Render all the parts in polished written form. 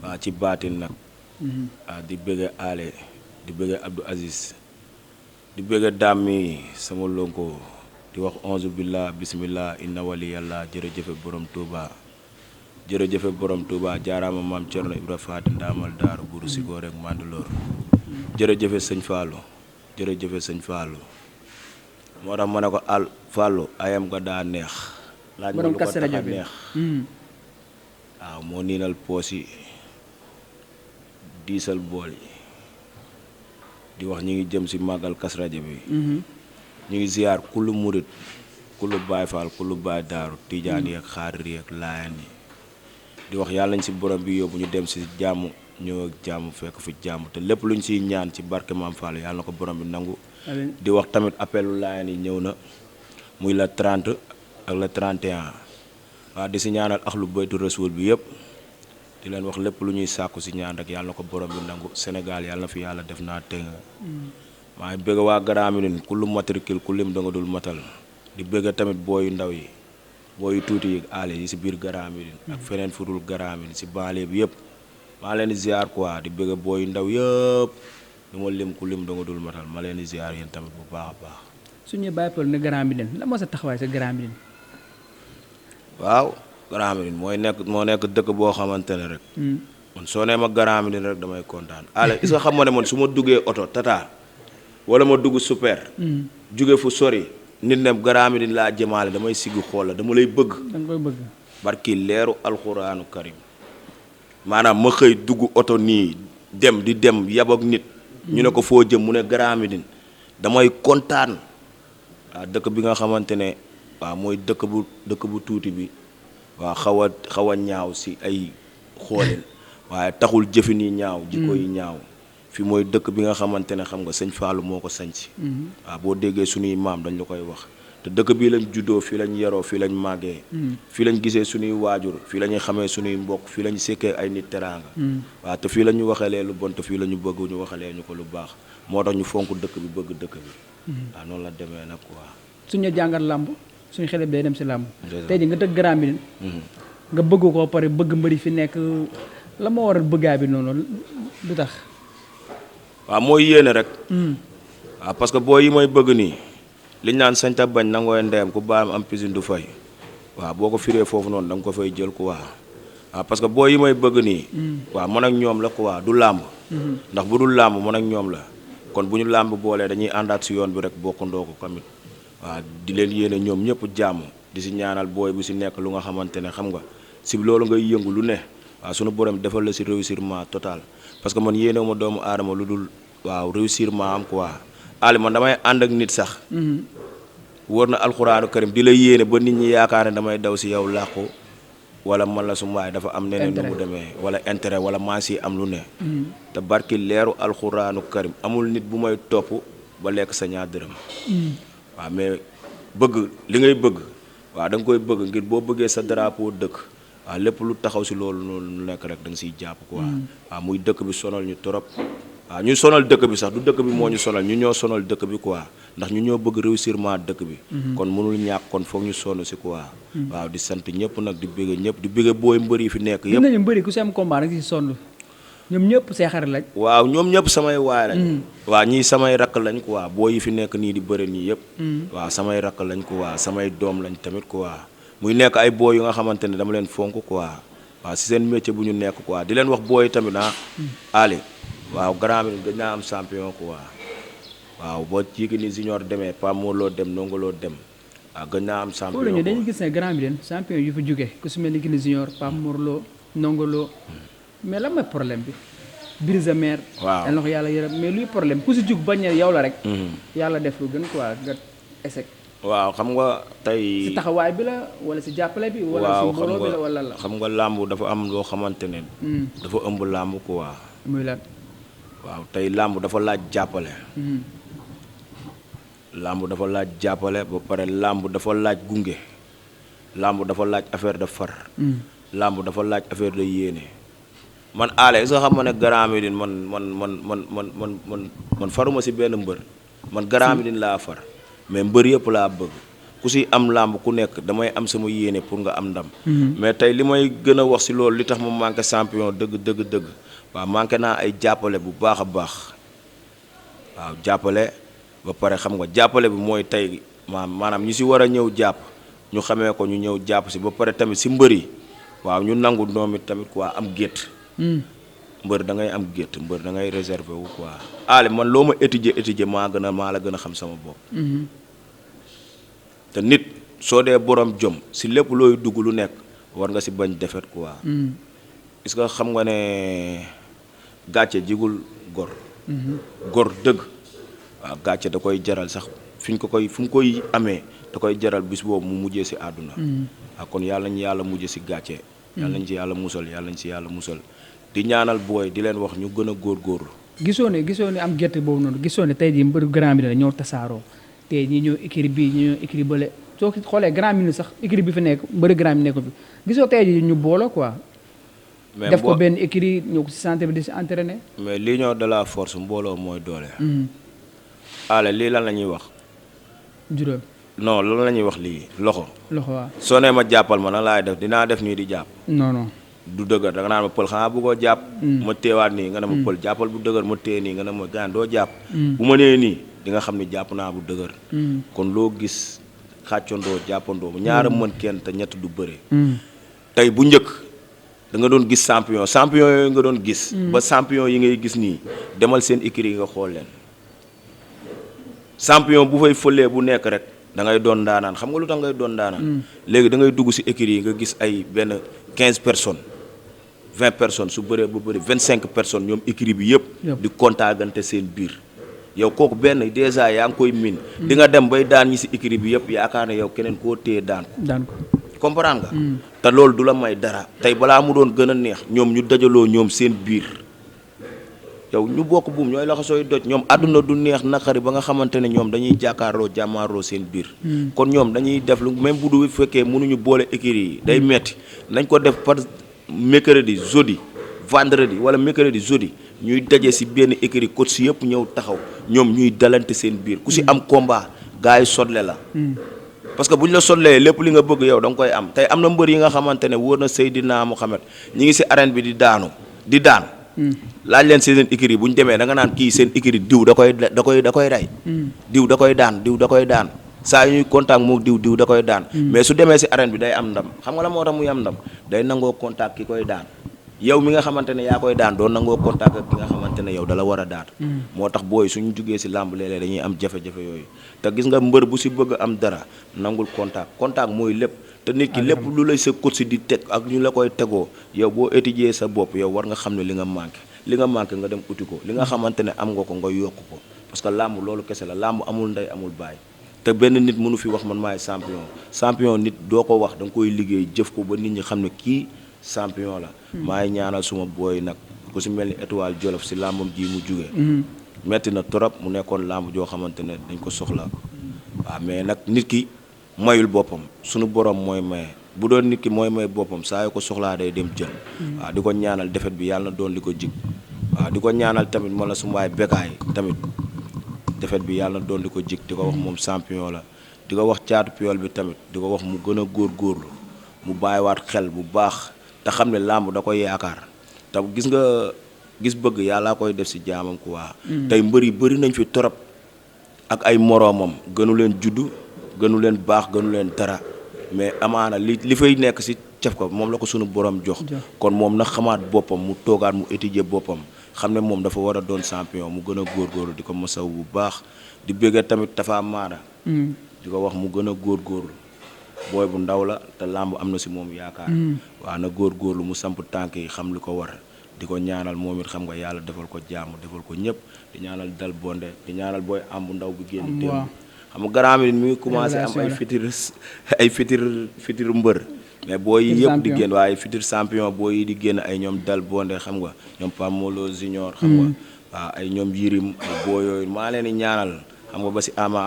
waaw ci baatin nag. waaw di bëgge Ale di bëgge Abdou Aziz di bëgge Dami sama lonko di wax onze billah bismillah inna wali yàlla jërëjëfe borom Touba jërëjëfe borom Touba jaaraama maam Cerno Ibra Faati ndaamal daaru buru sigoo rek Mandaloor jërëjëfe sëñ Fallou jërëjëfe sëñ Fallou moo tax ma ne ko al Fallou ayam nga daa neex laaj ma lu ko tax a neex waaw moo niinal poos yi diisal bool yi di wax ñi ngi jëm si màggal Kazu Rajab bi ñu ngi ziyaar kullu murit kullu Baay Faal kullu Baay Daaru Tijaan yi ak xaarir yi ak Laayeen yi di wax yàlla nañ si borom bi yóbbu ñu dem si jàmm ñëw ak jàmm fekk fi jàmm te lépp luñ siy ñaan ci barke Maam Fall yàlla na ko borom bi nangu di wax tamit appelu Laayeen yi ñëw na muy la 30 ak la 31 waaw di si ñaanal axlu baytu rasul bi yëpp di leen wax lépp lu ñuy sàkku si ñaan rek yàlla na ko borom bi nangu Sénégal yàlla na fi yàlla def naa tëng maa ngi bëgg waa Grand Médine ku lu matricule ku lim da nga dul matal di bëgg tamit booyu ndaw yi booyu tuuti yi aale yi si biir Grand Médine ak feneen fudul Grand Médine si banlieue bi yëpp maa leen di ziar quoi di bëgg booyu ndaw yëpp du ma lim ku lim da nga dul matal ma leen di ziar yéen tamit bu baax a baax. suñu bàyyi pël ne Grand Médine la moo sa taxawaay sa Grand Médine. waaw Grand Médine moo nekk dëkk boo xamante ne rek. man soo nee ma Grand Médine rek damay kontaan aale is nga xam ma ne man su ma duggee oto tata. wala ma dugg super. jóge fu sori nit ne Grand Médine laa jëmaale damay sigg xool la dama lay bëgg. da nga koy bëgg. barki leeru alxuraanu karim maanaam ma xëy dugg oto nii di dem yab ak nit. ñu ne ko foo jëm mu ne Grand Médine damay kontaan. waaw dëkk bi nga xamante ne waaw mooy dëkk bu tuuti bi waaw xaw a ñaaw si ay xoolin waaye taxul jëfin yi ñaaw. jikko yi ñaaw. fi mooy dëkk bi nga xamante ne xam nga sëñ Fallou moo ko sañci waaw boo déggee suñuy maam dañ la koy wax te dëkk bii lañ juddoo fii lañ yaroo fii lañ màggee fii lañ gisee suñuy waajur fii la ñuy xamee suñuy mbokk fii lañ sekkee ay nit teraanga waaw te fii la ñu waxalee lu bon te fii la ñu bëgg ñu waxalee ñu ko lu baax moo tax ñu fonk dëkk bi bëgg dëkk bi waaw noonu la demee nag quoi suñu jàngat làmb suñu xeleb day dem si làmb tey ji nga dëkk Grand Médine nga bëgg koo pare bëgg mbëri fi nekk la moo waral bëggaay bi noonu du tax waaw mooy yéene rek waaw parce que boo yi may bëgg nii liñ naan sañta bañ nangooy ndeyam ku baam am piscine du fay waaw boo ko firee foofu noonu da nga ko fay jël quoi waaw parce que boo yi may bëgg nii waaw man ak ñoom la quoi du làmb ndax bu dul làmb man ak ñoom la kon bu ñu làmb boolee dañuy àndaat si yoon bi rek bokkandoo ko tamit waaw di leen yéene ñoom ñëpp jàmm di si ñaanal booy bu si nekk lu nga xamante ne xam nga si loolu ngay yëngu lu ne waaw sunu borom defal la si réussirement total parce que man yéene ma doomu aadama lu dul waaw réussir ma am quoi Ali man damay ànd ak nit sax wóor na alxuraanu karim di la yéene ba nit ñi yaakaar ne damay daw si yow làqu wala man la sum waay dafa am neneen nu mu demee wala intérêt wala maa si am lu ne te barki leeru alxuraanu karim amul nit bu may topp ba lekk sa ñaar dërëm waaw mais bëgg li ngay bëgg waaw da nga koy bëgg ngir boo bëggee sa drapeau dëkk waaw lépp lu taxaw si loolu noonu nekk rek da nga siy jàpp quoi waaw muy dëkk bi sonal ñu trop waaw ñu sonal dëkk bi sax du dëkk bi moo ñu sonal ñu ñoo sonal dëkk bi quoi ndax ñu ñoo bëgg réussirement dëkk bi kon mënul ñàkk kon foog ñu sonn si quoi waaw di sant ñëpp nag di bëgge ñëpp di bëgge booy mbër yi fi nekk yëpp nañu mbëri ku si am combat nag si sonn ñoom ñëpp say xarit lañ waaw ñoom ñëpp samay waay lañ waaw ñii samay rakk lañ quoi booy yi fi nekk nii di bëre nii yëpp waaw samay rakk lañ quoi samay doom lañ tamit quoi muy nekk ay booy yu nga xamante ne dama leen fonk quoi waaw si seen métier bu ñu nekk quoi di leen wax booy tamit Ali waaw Grand Médine dañ naa am champion quoi waaw boo Yékini Junior demee Pape Mor Lo dem Ndongo Lo dem waaw gën naa am champion quoi dañuy gis ne Grand Médine champion yu fa jóge ku si mel ni Yékini Junior Pape Mor Lo Ndongo Lo mais lan mooy problème bi Brise Mer waaw yal na ko yàlla yërëm mais luy problème ku si jug bañ ne yow la rek yàlla def lu gën quoi nga échec waaw xam nga tey si taxawaay bi la wala si jàppale bi wala si mbooloo bi la wala la xam nga làmb dafa am loo xamante ne dafa ëmb làmb quoi muy lan waaw tey làmb dafa laaj jàppale làmb dafa laaj jàppale ba pare làmb dafa laaj gunge làmb dafa laaj affaire de far làmb dafa laaj affaire de yéene man aale est-ce que xam nga ne Grand Médine man faruma si benn mbër man Grand Médine laa far mais mbër yëpp laa bëgg ku si am làmb ku nekk damay am sama yéene pour nga am ndam. mais tey li may gën a wax si loolu li tax ma manqué champion dëgg. waaw manqué naa ay jàppale bu baax a baax waaw jàppale ba pare xam nga jàppale bi mooy tey maanaam ñu si war a ñëw jàpp ñu xamee ko ñu ñëw jàpp si ba pare tamit si mbër yi waaw ñu nangu ñoom it tamit quoi am gétt. mbër da ngay am gétt mbër da ngay réserver wu quoi. ale man loo ma étudier maa la gën a xam sama bopp. te nit soo dee borom jom si lépp looy dugg lu nekk war nga si bañ defet quoi. est-ce que xam nga ne gàcce jigul gor. gor dëgg waaw gàcce da koy jaral sax fu mu koy amee da koy jaral bis boobu mu mujjee si àdduna. waaw kon yàlla nañu yàlla mujjee si gàcce. yàlla nañ ci yàlla musal di ñaanal booy di leen wax ñu gën a góorgóorlu. gisoo ne am gerte boobu noonu gisoo ne tey jii mbëru grand bi dana ñëw tasaaroo tey ñi ñëw écurie bii ñi ñëw écurie bële soo xoolee grand bi sax écurie bi fi nekk mbëru grand bi nekk fi gisoo tey jii ñu booloo quoi. mais def ko benn écurie ñëw ko si santé bi di si entraîner. mais l'union de la force mbooloo mooy doole. ale lii lan la ñuy wax. juróom. non lan la ñuy wax lii loxo. waaw soo nee ma jàppal ma nan laay def dinaa def nii di jàpp. non. du dëgër da nga naan ma pël xanaa bëggoo jàpp. ma teewaat nii nga ne ma pël jàppal bu dëgër ma téye nii nga ne ma gaan doo jàpp. bu ma nee nii di nga xam ni jàpp naa bu dëgër. kon loo gis xàccandoo jàppandoo bu ñaara mën kenn te ñett du bëre. tey bu njëkk da nga doon gis champion yooyu nga doon gis. ba champion yi ngay gis nii demal seen écurie yi nga xool leen. champion bu fay fëlee bu nekk rek da ngay doon ndaanaan xam nga lu tax ngay doon ndaanaan. léegi da ngay dugg si écurie yi nga gis ay benn 15 personnes 20 personnes su bëree ba bëri 25 personnes ñoom écurie bi yëpp. di kontaagante seen biir. yow kooku benn dèjà yaa ngi koy miin. di nga dem bay daan ñi si écurie bi yëpp yaakaar ne yow keneen koo téye daan ko. comprendre nga. te loolu du la may dara. tey balaa mu doon gën a neex ñoom ñu dajaloo ñoom seen biir. yow ñu bokk buum ñooy laxa sooy doj ñoom àdduna du neex naqari ba nga xamante ne ñoom dañuy jàkkaarloo jàmmaarloo seen biir. kon ñoom dañuy def lu même bu du fekkee mënuñu boole écurie yi day metti nañ ko def par mercredi jeudi vendredi wala mercredi jeudi ñuy daje si benn écurie coach si yëpp ñëw taxaw ñoom ñuy dalante seen biir ku si am combat gars yi sotle la. parce que bu ñu la sotlee lépp li nga bëgg yow da nga koy am tey am na mbër yi nga xamante ne wóor na Seydina Mohamed ñi ngi si arène bi di daan. laaj leen seen écurie bu ñu demee da nga naan kii seen écurie diw da koy rey. diw da koy daan saa yu ñuy contact moo diw da koy daan. mais su demee si arène bi day am ndam xam nga la moo tax muy am ndam day nangoo contact ki koy daan yow mi nga xamante ne yaa koy daan doon nangoo contact ak ki nga xamante ne yow dala war a daan. moo tax booy suñu jugee si làmb léeg-léeg dañuy am jafe-jafe yooyu te gis nga mbër bu si bëgg am dara nangul contact mooy lépp. te nit ki lépp lu lay sa coach si di teg ak ñu la koy tegoo yow boo étudier sa bopp yow war nga xam ne li nga manqué nga dem uti ko li nga xamante ne am nga ko nga yokk ko parce que làmb loolu kese la làmb amul ndey amul baay te benn nit mënu fi wax man maay champion nit doo ko wax da nga koy liggéey jëf ko ba nit ñi xam ne kii champion la. maay ñaanal suma booy nag ku si mel ni étoile Jolof si làmbam ji mu jugee. metti na trop mu nekkoon làmb joo xamante ne dañ ko soxla waaw mais nag nit ki mayul boppam sunu borom mooy maye bu doon nit ki mooy may boppam saa yu ko soxlaa day dem jël. waaw di ko ñaanal defet bi yàlla na doon li ko jig waaw di ko ñaanal tamit man la su mbaay bekaay tamit defet bi yàlla na doon li ko jig di ko wax moom champion la di ko wax caatu piol bi tamit di ko wax mu gën a góorgóorlu mu bàyyiwaat xel bu baax te xam ne làmb da koy yaakaar te gis bëgg yàllaa koy def si jaamam quoi. tey mbër yi bëri nañ fi torop ak ay moroomam gënu leen juddu gënu leen baax gënu leen dara mais amaana li fay nekk si cef ko moom la ko sunu borom jox. kon moom na xamaat boppam mu toogaat mu étudier boppam xam ne moom dafa war a doon champion mu gën a góorgóorlu di ko masaw bu baax di bëggee tamit Tafa Maada. di ko wax mu gën a góorgóorlu booy bu ndaw la te làmb am na si moom yaakaar. waaw na góorgóorlu mu samp tànk yi xam li ko war. di ko ñaanal moom it xam nga yàlla defal ko jàmm defal ko ñëpp di ñaanal dal bonde di ñaanal booy am bu ndaw bu génn démb xam nga Grand Médine mi ngi commencé am ay fitir mbër mais booy yi yëpp di génn waaye fitir champion booy yi di génn ay ñoom dal bonde xam nga ñoom Pamolo Junior xam nga waaw ay ñoom yirim ay booy yooyu maa leen di ñaanal xam nga ba si ama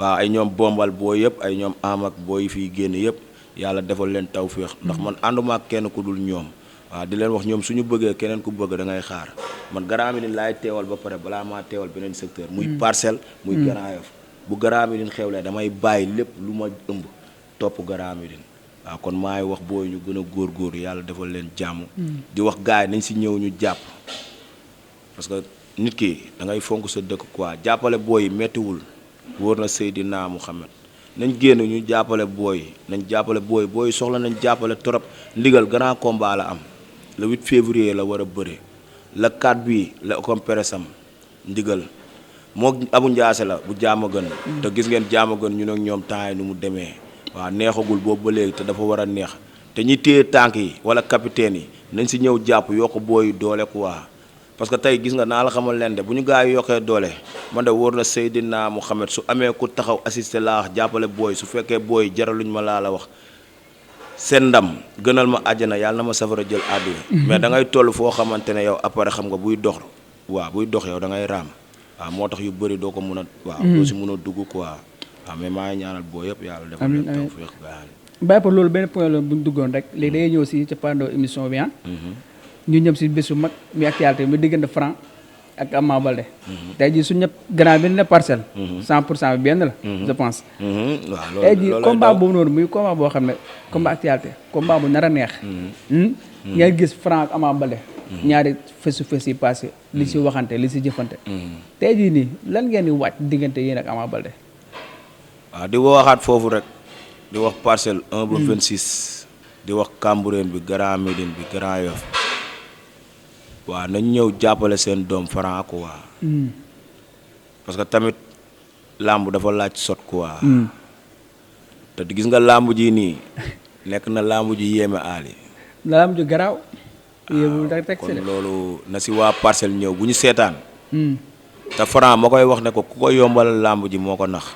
waaw ay ñoom bombal booy yëpp ay ñoom am ak booy yi fiy génn yëpp yàlla defal leen tawféex ndax man ànduma ak kenn ku dul ñoom waaw di leen wax ñoom suñu bëggee keneen ku bëgg da ngay xaar man Grand Médine laay teewal ba pare balaa maa teewal beneen secteur muy Parcelles muy Grand Yoff bu Grand Médine xewlee damay bàyyi lépp lu ma ëmb topp Grand Médine waaw kon maay wax booy ñu gën a góorgóorlu yàlla defal leen jàmm. di wax gars yi nañ si ñëw ñu jàpp parce que nit ki da ngay fonk sa dëkk quoi jàppale booy yi méttiwul wóor na Seydina Muhammad nañ génn ñu jàppale booy nañ jàppale booy soxla nañ jàppale trop ndigal grand combat la am le 8 février la war a bëre le 4 bi la okom peresam ndigal moo Abu Ndiaase la bu jaama gën te gis ngeen jaama gën ñu nag ñoom temps yi nu mu demee waaw neexagul boobu ba léegi te dafa war a neex te ñi téye tànk yi wala capitaine yi nañ si ñëw jàpp yokk booy doole quoi parce que tey gis nga naa la xamal leen de bu ñu gaa yi yokkee doole man de wóor na Seydina Muhammad su amee ku taxaw assisté laa wax jàppale booy su fekkee booy jaraluñ ma laa la wax seen ndam gënal ma àjjana yàlla na ma safara jël àdduna mais da ngay toll foo xamante ne yow après xam nga buy dox yow da ngay raam waaw moo tax yu bëri doo ko mun a waaw doo si mun a dugg quoi waaw mais maa ngi ñaanal boo yëpp yàlla defal leen tawfiq bàyyi pour loolu benn point la bu ñu duggoon rek léegi day ñëw si ca pando émission bi ñu ñëm si bésu mag mi actualité mi diggante Franc ak Ama Baldé tey jii su ñëpp grand bi ne parcelle 100% bi benn la je pense waaw tey jii combat boobu noonu muy combat boo xam ne combat actualité combat bu nar a neex ngay gis Franc ak Ama Baldé ñaari face-to-face yi passé li si waxante li si jëfante tey jii nii lan ngeen di wàcc diggante yéen ak Ama Baldé waaw di waxaat foofu rek di wax parcelle 1 ba 26 di wax Cambérène bi Grand Médine bi Grand Yoff waaw nañ ñëw jàppale seen doom Franc quoi parce que tamit làmb dafa laaj sot quoi te gis nga làmb ji nii nekk na làmb ji yéeme aali làmb ju garaaw yéemu rek kon loolu na si waa parcelle ñëw bu ñu seetaan te Franc ma koy wax ne ko ku ko yombalal làmb ji moo ko nax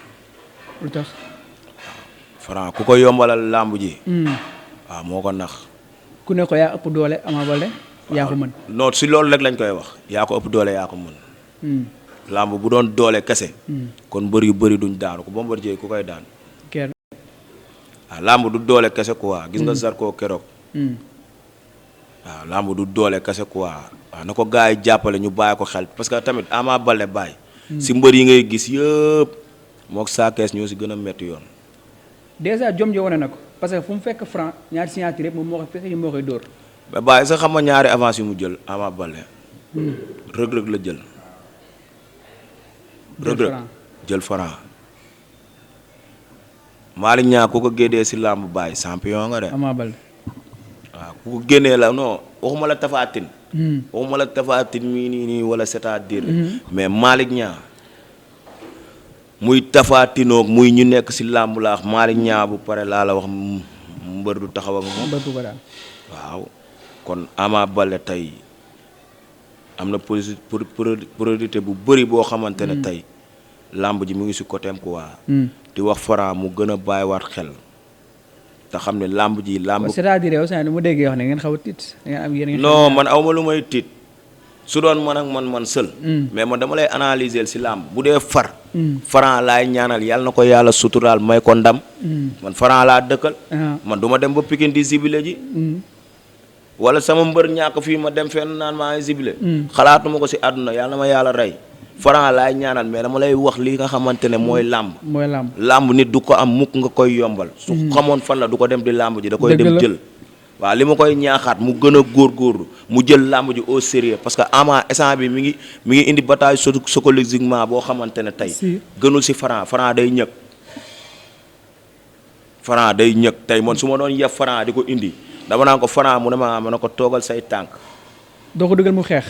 lu tax Franc ku ko yombalal làmb ji waaw moo ko nax ku ne ko yaa ëpp doole Ama Baldé yaa ko mën non si loolu rek lañ koy wax yaa ko ëpp doole yaa ko mën làmb bu doon doole kese kon mbër yu bëri duñ daanu ko Bombardier ku koy daan waaw làmb du doole kese quoi gis nga Zarko keroog waaw làmb du doole kese quoi waaw na ko gars yi jàppale ñu bàyyi ko xel parce que tamit Ama Baldé bàyyi si mbër yi ngay gis yëpp mook saakees ñoo si gën a metti yoon déjà jom ji wane na ko parce que fu mu fekk Franc ñaari signature yëpp moom moo koy fekk moo koy dóor mais bàyyi sax xam nga ñaari avance yu mu jël Ama Baldé rëg-rëg la jël rëg-rëg jël Franc Malick Niang ku ko génnee si làmb bàyyi champion nga de Ama Baldé waaw ku ko génnee la non waxuma la tafaatin waxuma la tafaatin mii nii wala c'est-à-dire mais Malick Niang muy tafaatinoog muy ñu nekk si làmb laax Malick Niang bu pare laa la wax mbër du taxaw ak moom waaw kon Ama Baldé tey am na priorité bu bëri boo xamante ne tey làmb ji mu ngi si côté am quoi di wax Franc mu gën a bàyyiwaat xel te xam ne làmb ji làmb c'est-à-dire yow saa mu déggee wax ne ngeen xaw a tiit da ngeen am yéen non man awma lu may tiit su doon man ak man seul mais man dama lay analyser si làmb bu dee Franc laay ñaanal yàlla na ko yàlla suturaal may ko ndam man Franc laa dëkkal man du ma dem ba Pikine di zibile ji wala sama mbër ñàkk fii ma dem fenn naan maa ngi zibile xalaatuma ko si àdduna yàlla na ma yàlla rey Franc laay ñaanal mais dama lay wax li nga xamante ne mooy làmb làmb nit du ko am mukk nga koy yombal su xamoon fan la du ko dem di làmb ji da koy dem jël waaw li ma koy ñaaxaat mu gën a góorgóorlu mu jël làmb ji au sérieux parce que Ama instant bi mi ngi indi bataille psychologiquement boo xamante ne tey gënul si Franc day ñëg tey man su ma doon yeb Franc di ko indi dama naan ko Franc mu ne ma ne ko toogal say tànk doo ko dugal mu xeex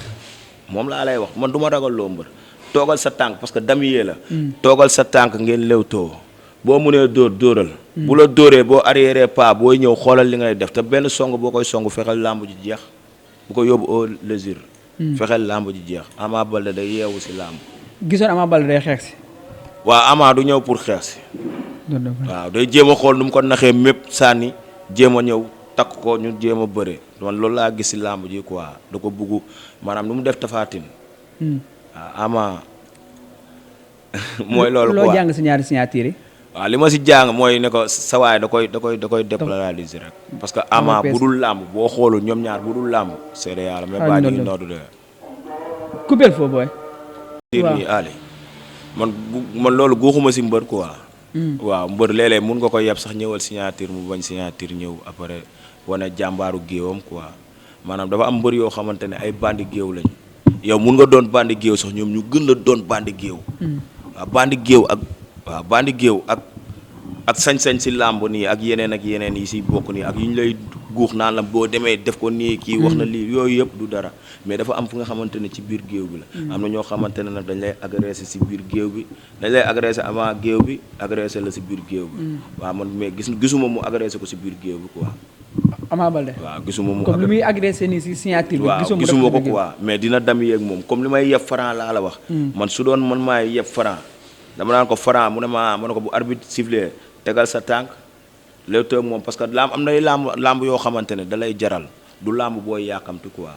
moom laa lay wax man du ma ragal loo mbër toogal sa tànk parce que damier la toogal sa tànk ngeen lewtoo boo mënee dóoral bu la dóoree boo arrière pas booy ñëw xoolal li ngay def te benn song boo koy song fexeel làmb ji jeex bu ko yóbbu au lésir fexeel làmb ji jeex Ama Baldé day yeewu si làmb gisoon Ama Baldé day xeex si waaw Ama du ñëw pour xeex si waaw day jéem a xool nu mu ko naxee mépp sànni jéem a ñëw takk ko ñu jéem a bëre man loolu laa gis si làmb ji quoi da ko bugg maanaam nu mu def tafaatin waaw Ama mooy loolu quoi loo jàng si ñaari signature yi waaw li ma si jàng mooy ne ko sa waay da koy dépolariser rek parce que Ama bu dul làmb boo xoolul ñoom ñaar bu dul làmb seede yàlla mais baa ñu ngi noodu de coupeel foo booy tiir nii Ali man loolu guuxuma si mbër quoi. waaw mbër léeg-léeg mun nga ko yeb sax ñëwal signature mu bañ signature ñëw après wane jàmbaaru géewam quoi maanaam dafa am mbër yoo xamante ne ay bandi géew lañ yow mun nga doon bandi géew sax ñoom ñu gën la doon bandi géew. waaw bandi géew ak sañ-sañ si làmb nii ak yeneen yi si bokk nii ak yu ñu lay guux naan la boo demee def ko nii kii wax na lii yooyu yëpp du dara mais dafa am fu nga xamante ne ci biir géew bi la. am na ñoo xamante ne nag dañ lay agressé si biir géew bi dañ lay agressé avant géew bi agressé la si biir géew bi. waaw man mais gisuma mu agressé ko si biir géew bi quoi. Ama Baldé waaw gisuma mu. comme li muy agressé nii si signature bi. waaw gisuma ko quoi mais dina dem yeeg moom comme li may yeb Franc laa la wax. man su doon man maay yeb Franc dama naan ko Franc mu ne ma ne ko bu arbitre sifflé tegal sa tànk léegi moom parce que am nay làmb yoo xamante ne da lay jaral du làmb booy yàkkamti quoi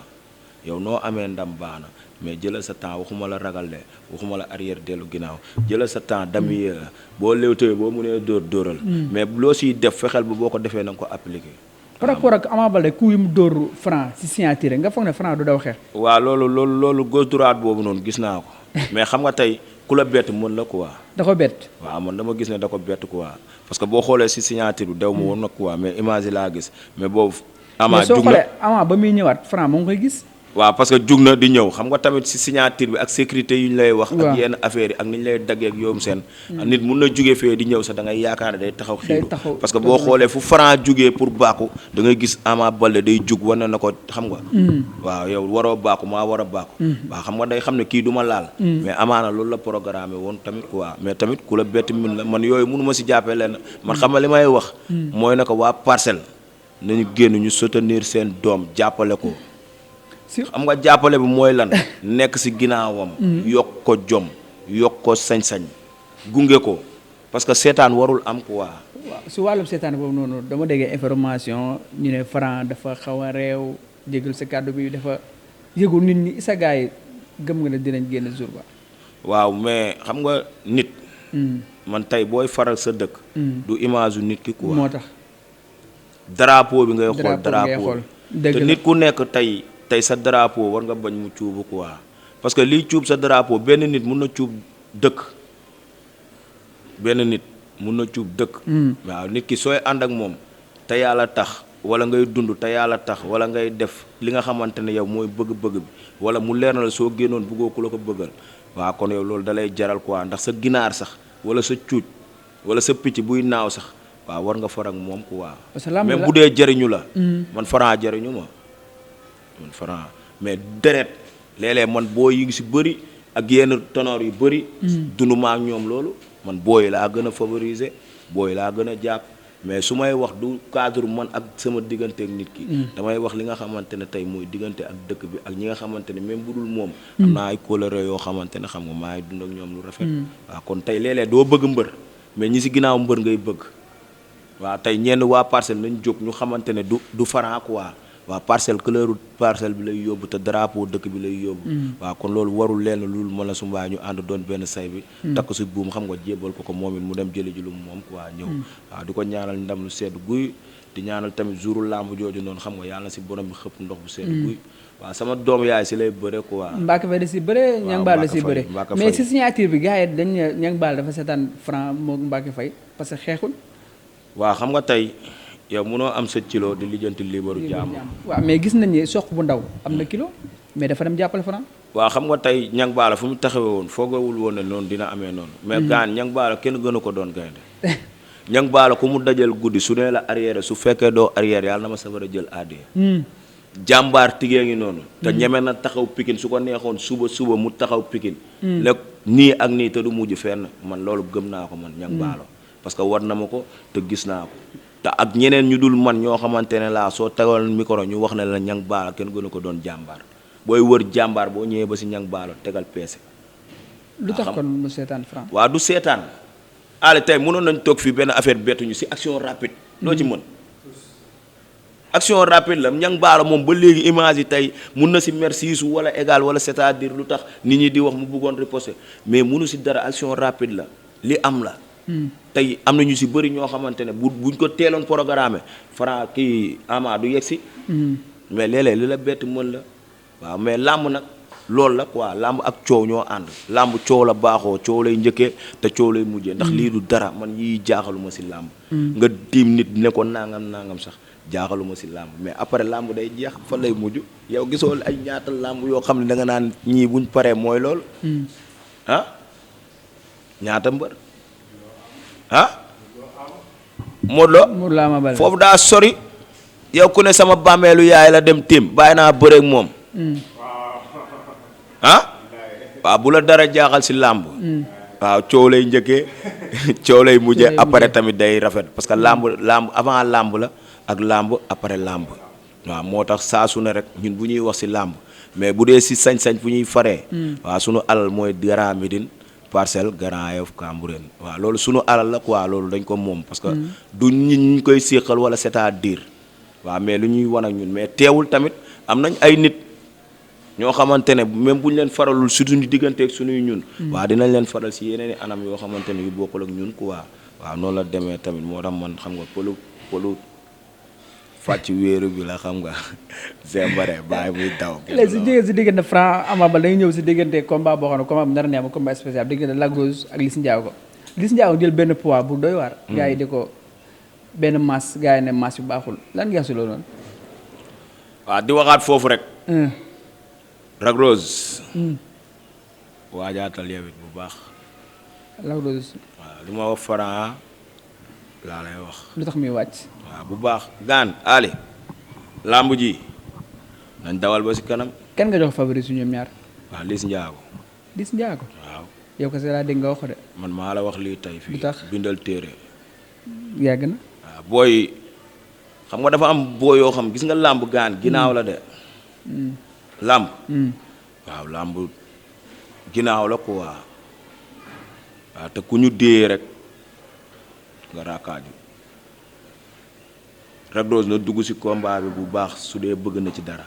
yow noo amee ndam baax na mais jëlal sa temps waxuma la ragal de waxuma la arrière dellu ginnaaw jëlal sa temps dami boo léewtee boo mënee dóoral mais loo siy def fexeel ba boo ko defee na nga ko appliqué. par rapport ak Ama Baldé ku yi mu dóor Franc si signature nga foog ne Franc du daw xeex. waaw loolu gauche droite boobu noonu gis naa ko mais xam nga tey ku la bett mën la quoi. da ko bett. waaw man dama gis ne da ko bett quoi parce que boo xoolee si signature bi dew ma woon nag quoi mais image yi laa gis mais boobu. Ama jug na mais soo xoolee Ama ba muy ñëwaat Franc moo ngi koy gis. waaw parce que jug na di ñëw xam nga tamit si signature bi ak sécurité yu ñu lay wax. ak yenn affaires yi ak ni ñu lay daggee ak yoom seen. nit mun na jugee fee di ñëw sax da ngay yaakaar ne day taxaw xiiru parce que boo xoolee fu Franc jugee pour baaku da ngay gis Ama Baldé day jug wane na ko xam nga. waaw yow waroo baaku maa war a baaku. waaw xam nga day xam ne kii du ma laal. mais amaana loolu la programmé woon tamit quoi mais tamit ku la bett min la man yooyu mënu ma si jàppee leen man xam nga li may wax. mooy na ko waa Parcelles nañu génn ñu soutenir seen doom jàppale ko. xam nga jàppale bi mooy lan nekk si ginnaawam. yokk ko jom yokk ko sañ-sañ gunge ko parce que seetaan warul am quoi. waaw si wàllum seetaan boobu noonu dama déggee information ñu ne Franc dafa xaw a réew jégal sa kàddu bi dafa yëgul nit ñi sa gars yi gëm nga ne dinañ génn jour ba. waaw mais xam nga nit. man tey booy faral sa dëkk. du image nit ki quoi. moo tax. drapeau bi ngay xool drapeau bi te nit ku nekk tey sa drapeau war nga bañ mu cuubu quoi parce que liy cuub sa drapeau benn nit mun na cuub dëkk waaw nit ki sooy ànd ak moom te yàlla tax wala ngay dund te yàlla tax wala ngay def li nga xamante ne yow mooy bëgg-bëgg bi wala mu leer na la soo génnoon bëggoo ku la ko bëggal waaw kon yow loolu dalay jaral quoi ndax sa ginaar sax wala sa cuuj wala sa picc buy naaw sax waaw war nga far ak moom quoi même bu dee jëriñu la man Franc jëriñu ma man Franc mais deret léeg-léeg man booy yi si bëri ak yenn tenor yu bëri dunduma ak ñoom loolu man booy laa gën a favoriser booy laa gën a jàpp mais su may wax du cadre man ak sama diggante ak nit ki damay wax li nga xamante ne tey mooy diggante ak dëkk bi ak ñi nga xamante ne même bu dul moom am naa ay coloré yoo xamante ne xam nga maay dund ak ñoom lu rafet waaw kon tey léeg-léeg doo bëgg mbër mais ñi si ginnaaw mbër ngay bëgg waaw tey ñenn waa Parcelles nañ jóg ñu xamante ne du Franc quoi waaw Parcelles couleur Parcelles bi lay yóbbu te drapeau dëkk bi lay yóbbu waaw kon loolu warul leen loolu mën la su mbaa ñu ànd doon benn say bi takk si buum xam nga jébal ko moom it mu dem jëli ji lu moom quoi ñëw waaw di ko ñaanal ndam lu sedd guy di ñaanal tamit jouru làmb jooju noonu xam nga yàlla na si borom bi xëpp ndox bu sedd guy waaw sama doom yaay si lay bëre quoi Mbacké Faye da si bëre Niang Ballo da si bëre mais si signature bi gars yi dañ ne Niang Ballo dafa seetaan Franc moo Mbacké Faye parce que xeexul waaw xam nga tey yow mënoo am sa kilo di lijjanti liibaru jàmm waaw mais gis nañ ne soq bu ndaw am na kilo mais dafa dem jàppale Franc waaw xam nga tey Niang Ballo fu mu taxawee woon foogawul woon ne noonu dina amee noonu mais gaan Niang Ballo kenn gënu ko doon gaynde Niang Ballo ku mu dajal guddi su nee la arrière su fekkee doo arrière yàlla na ma safara jël addiya jàmbaar tigee ngi noonu te ñeme na taxaw Pikine su ko neexoon suba mu taxaw Pikine lépp nii ak nii te du mujj fenn man loolu gëm naa ko man Niang Ballo parce que war na ma ko te gis naa ko te ak ñeneen ñu dul man ñoo xamante ne laa soo tegal micro ñu wax ne la Niang Ballo kenn gënu ko doon jàmbaar booy wër jàmbaar boo ñëwee ba si Niang Ballo tegal peese. lu tax kon mu seetaan Franc. waaw du seetaan ale tey mënoon nañ toog fii benn affaire bettuñu si action rapide loo ci mën action rapide la Niang Ballo moom ba léegi image yi tey mun na si merci su wala égal wala c'est-à-dire lu tax nit ñi di wax mu bëggoon riposter mais munu si dara action rapide la li am la. tey am na ñu si bëri ñoo xamante ne buñ ko teeloon programme Franc kii Ama du yegg si mais léeg-léeg li la bett mën la waaw mais làmb nag loolu la quoi làmb ak coow ñoo ànd làmb coow la baaxoo coow lay njëkkee te coow lay mujjee ndax lii du dara man yii jaaxaluma si làmb nga tiim nit ne ko nangam sax jaaxaluma si làmb mais après làmb day jeex fa lay mujj yow gisoo ay ñaata làmb yoo xam ne da nga naan ñii buñ paree mooy loolu ah ñaata mbër ah Modou Lo foofu daa sori yow ku ne sama bàmmeelu yaay la dem tiim bàyyi naa bëreeg moom ah waaw bu la dara jaaxal si làmb waaw coow lay njëkkee coow lay mujjee après tamit day rafet parce que làmb avant làmb la ak làmb après làmb waaw moo tax saa su ne rek ñun bu ñuy wax si làmb mais bu dee si sañ-sañ fu ñuy faree waaw sunu alal mooy Grand Médine Parcelles Grand Yoff Cambérène waaw loolu sunu alal la quoi loolu dañ ko moom parce que du ñu koy séqal wala c'est-à-dire waaw mais lu ñuy wan ak ñun mais teewul tamit am nañ ay nit ñoo xamante ne même bu ñu leen faralul surtout ñu digganteeg suñuy ñun waaw dinañ leen faral si yeneen i anam yoo xamante ne yu bokkul ak ñun quoi waaw noonu la demee tamit moo tax man xam nga pëlu fàcc wéeru bi la xam nga Zembare bàyyi muy daw. léegi si jógee si diggante Franc Ama Baldé dañuy ñëw si diggante combat boo xam ne combat bi nar a neex combat spécial diggante Lac Rose ak Liss Ndiago jël benn poids bu doy waar. gars yi di ko benn masse gars yi ne masse yu baaxul lan nga si loolu noonu. waaw di waxaat foofu rek. Lac Rose. waajaatal yow it bu baax. Lac Rose. waaw li ma wax Franc laa lay wax. lu tax muy wàcc. waaw bu baax gaan Ali làmb ji nañ dawal ba si kanam. kenn nga jox favori su ñoom ñaar. waaw Liss Ndiago. Liss Ndiago. waaw yow ko laa dégg nga wax de. man maa la wax lii tey fii. lu tax bindal téere. yàgg na. waaw booy xam nga dafa am booy yoo xam gis nga làmb gaan ginnaaw la de. làmb. waaw làmb ginnaaw la quoi waaw te ku ñu dee rek nga raakaaju. Lac Rose na dugg ci combat bi bu baax su dee bëgg na ci dara.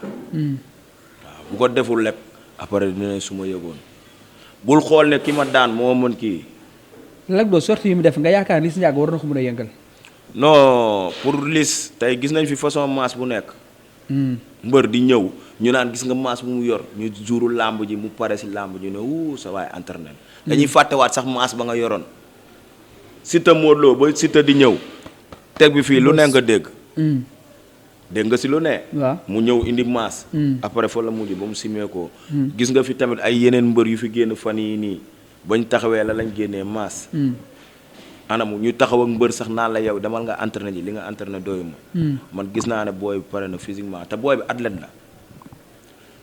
waaw bu ko deful lekk après dina ne su ma yëgoon bul xool ne ki ma daan moo mën kii. Lac Rose sortie yi mu def nga yaakaar Liss Ndiago war na ko mën a yëngal. non pour Liss tey gis nañ fi façon masse bu nekk. mbër di ñëw ñu naan gis nga masse bu mu yor ñu juru làmb ji mu pare ci làmb ji ne sa waay internet. dañuy fàttewaat sax masse ba nga yoroon. Siteu Modou Lo ba Siteu di ñëw teg bi fii lu ne nga dégg. dégg nga si lu ne. waaw mu ñëw indi maas. après fa la mujj ba mu simee ko. gis nga fi tamit ay yeneen mbër yu fi génn fan yii nii bañ taxawee la lañ génnee maas. anamu ñu taxaw ak mbër sax naan la yow demal nga entraîné ji li nga entraîné doyu ma. man gis naa ne booy bi pare na physiquement te booy bi athlète la.